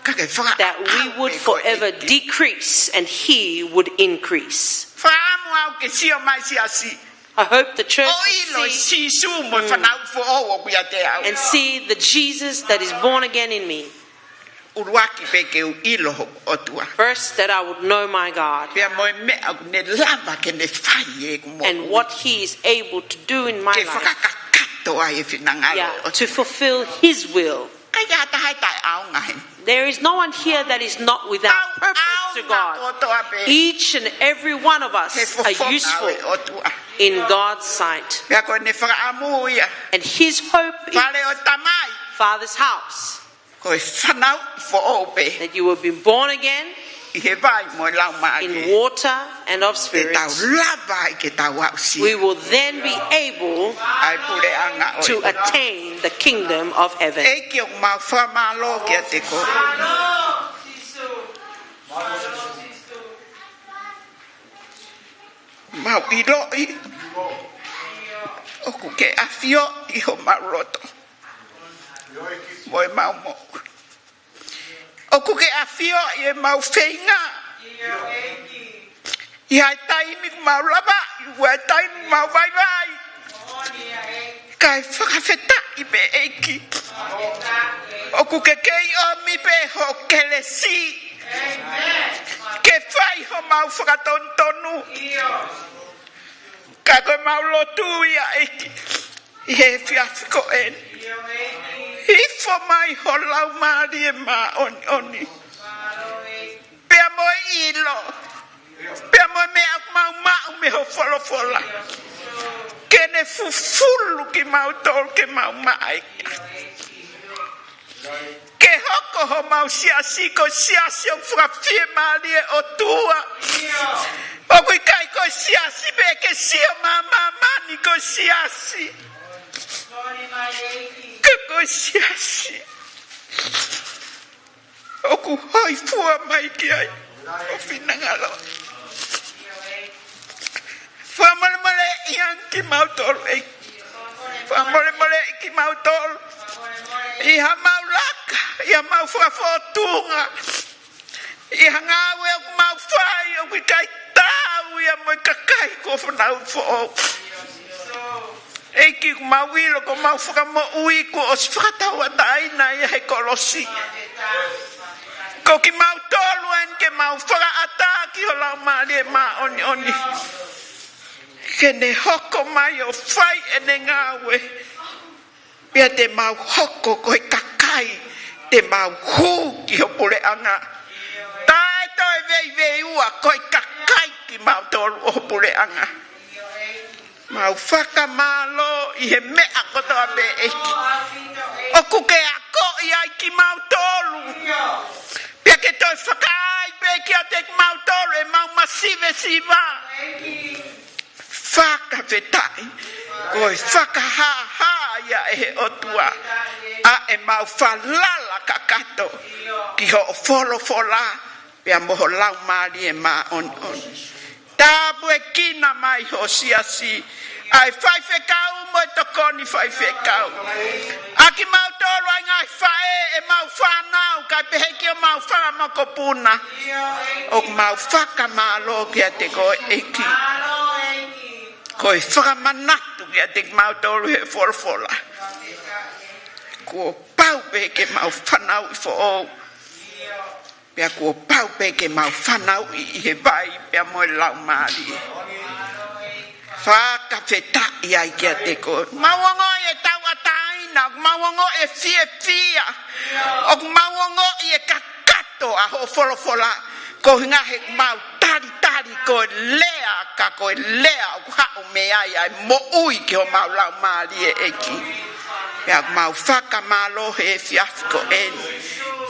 ka ke fakaʻau pē koe ʻEiki. That we would forever decrease and he would increase. Fakaʻamu au ke sio mai siasi. I hope the church would see, ʻo ʻilo Sīsū mo e mm, fanauʻi foʻou ʻoku ʻiate au. And see the Jesus that is born again in me. ʻUluaki pē ke u ʻilo hoku ʻOtua. First, that I would know my God. Pea mo e meʻa ʻoku ne lava ke ne fai ʻi heʻeku moʻui. And what he is able to do in my life. Ke fakakakato ai e finangalo ʻo e ʻOtua. Yeah, to fulfill his will. ʻIkai ha taha ʻe taʻeʻaonga heni. There is no one here that is not without purpose to God. Tau ʻaonga kotoa pē. Each and every one of us are useful in God's sight. He fofonga ʻo e ʻOtua. Pea ko ʻene fakaʻamu ia. And his hope is Fale ʻo e Tamai. Father's house. Ko e fanauʻi foʻou pē. That you will be born again ʻI he vai mo e Laumālie. In water and of spirit. Te tau lava ai ke tau aʻusia. We will then be able ʻA e puleʻanga ʻo e to ʻOtua. Attain the kingdom of heaven. ʻEiki ʻoku mau fakamālō kiate koe. Mau ʻiloʻi ʻoku ke ʻafioʻi homau loto mo ʻemau moʻui. ʻOku ke ʻafioʻi ʻemau feinga. ʻI ha taimi ʻoku mau lavaʻi, ʻi ha taimi ʻoku mau vaivai. Kae fakafetaʻi pē ʻEiki. ʻOku ke kei ʻomi pē ho kelesi ke fai homau fakatonutonu. Ka ko ʻemau lotu ia ʻEiki ʻi he efiafi ko eni. Hifo mai ho Laumālie Māʻoniʻoni. Pea mo e ʻilo. Pea mo e meʻa ʻoku mau maʻu mei ho folofola. Ke Ne fufulu kimautolu ke mau maʻa ia. Ke hoko homau siasi ko e siasi ʻoku fakafiemālie ʻa e ʻOtua. ʻOku ʻikai ko e siasi pē ke sio mai ʻa māmani ko e siasi. Ka ko e siasi ʻoku hōifua mai ki ai ho finangalo. Fakamolemoleʻi ange kimautolu ʻEiki. Fakamolemoleʻi kimautolu ʻi haʻamau laka, ʻi haʻamau fakafōtunga, ʻi ha ngāue ʻoku mau fai ʻoku ʻikai taau ia mo e kakai kuo fanauʻi foʻou. ʻEiki, ʻoku mau ʻilo ko homau fakamoʻui kuo ʻosi fakatauʻatāina ia he kolosi. Ko kimautolu eni ke mau fakaʻatā ki ho Laumālie Māʻoniʻoni ke ne hoko mai ʻo fai ʻene ngāue. Pea te mau hoko ko e kakai te mau hū ki ho puleʻanga. Taʻe toe veiveiua, ko e kakai kimautolu ʻo ho puleʻanga. Mau fakamālō ʻi he meʻa kotoa pē ʻEiki ʻoku ke akoʻi ai kimautolu. Pea ke toe fakaai pē kiate kimautolu ʻemau masivesiva. Fakafetaʻi, ko e fakahāhā ia ʻe he ʻOtua ʻa ʻemau falala kakato ki hoʻo folofola pea mo ho Laumālie Māʻoniʻoni. Tāpuekina mai ho siasi, ʻa e faifekau mo e tokoni faifekau, ʻa kimautolu ʻa e ngaahi faʻē, ʻemau fānau, kae pehē ki homau fanga mokopuna. ʻOku mau fakamālō kiate koe ʻEiki. Ko e fakamanatu kiate kimautolu he folofola, kuo pau pē ke mau fanauʻi foʻou. Pea kuo pau pē ke mau fanauʻi ʻi he vai pea mo e Laumālie. Fakafetaʻi ai kiate koe. Mau ongoʻi e tauʻatāina, mau ongoʻi e fiefia. ʻOku mau ongoʻi e kakato ʻa hoʻo folofola. Ko e ʻuhinga he mau talitali ko e lea, ka ko e lea ʻoku haʻu mei ai ʻa e moʻui ki homau laumālie ʻEiki. Pea mau fakamālō he efiafi ko eni.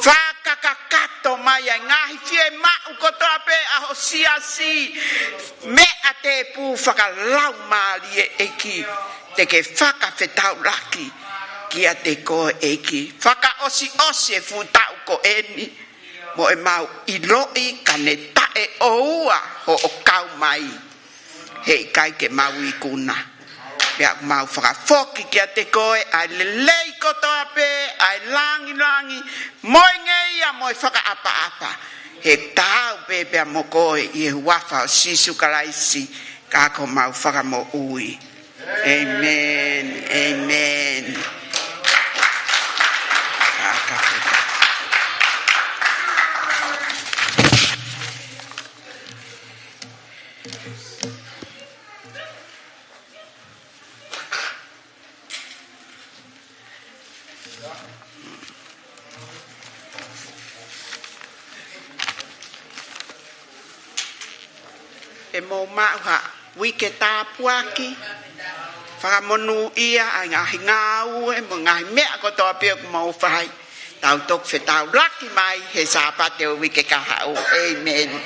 Fakakakato mai ʻa e ngaahi fiemaʻu kotoa pē ʻa ho siasi. Meʻa tēpū fakalaumālie ʻEiki. Te ke fakafetaulaki kiate koe ʻEiki. Fakaʻosiʻosi e fuʻu taʻu ko eni. Mo ʻemau ʻiloʻi ka ne taʻeʻoua hoʻo kau mai. He ʻikai ke mau ikuna. Pea mau fakafoki kiate koe ʻa e lelei kotoa pē, ʻa e langilangi, mo e ngeia, mo e fakaʻapaʻapa. He taau pē pea mo koe ʻi he huafa ʻo Sīsū Kalaisi, ka ko homau Fakamoʻui. ʻĒmeni. ʻĒmeni. Fakafetaʻi. ʻE mou maʻu ha uike tāpuaki, fakamonūʻia ʻa e ngaahi ngāue mo e ngaahi meʻa kotoa pē ʻoku mou fai. Tau toki fetaulaki mai he Sāpate ʻo e uike kahaʻu. ʻĒmeni.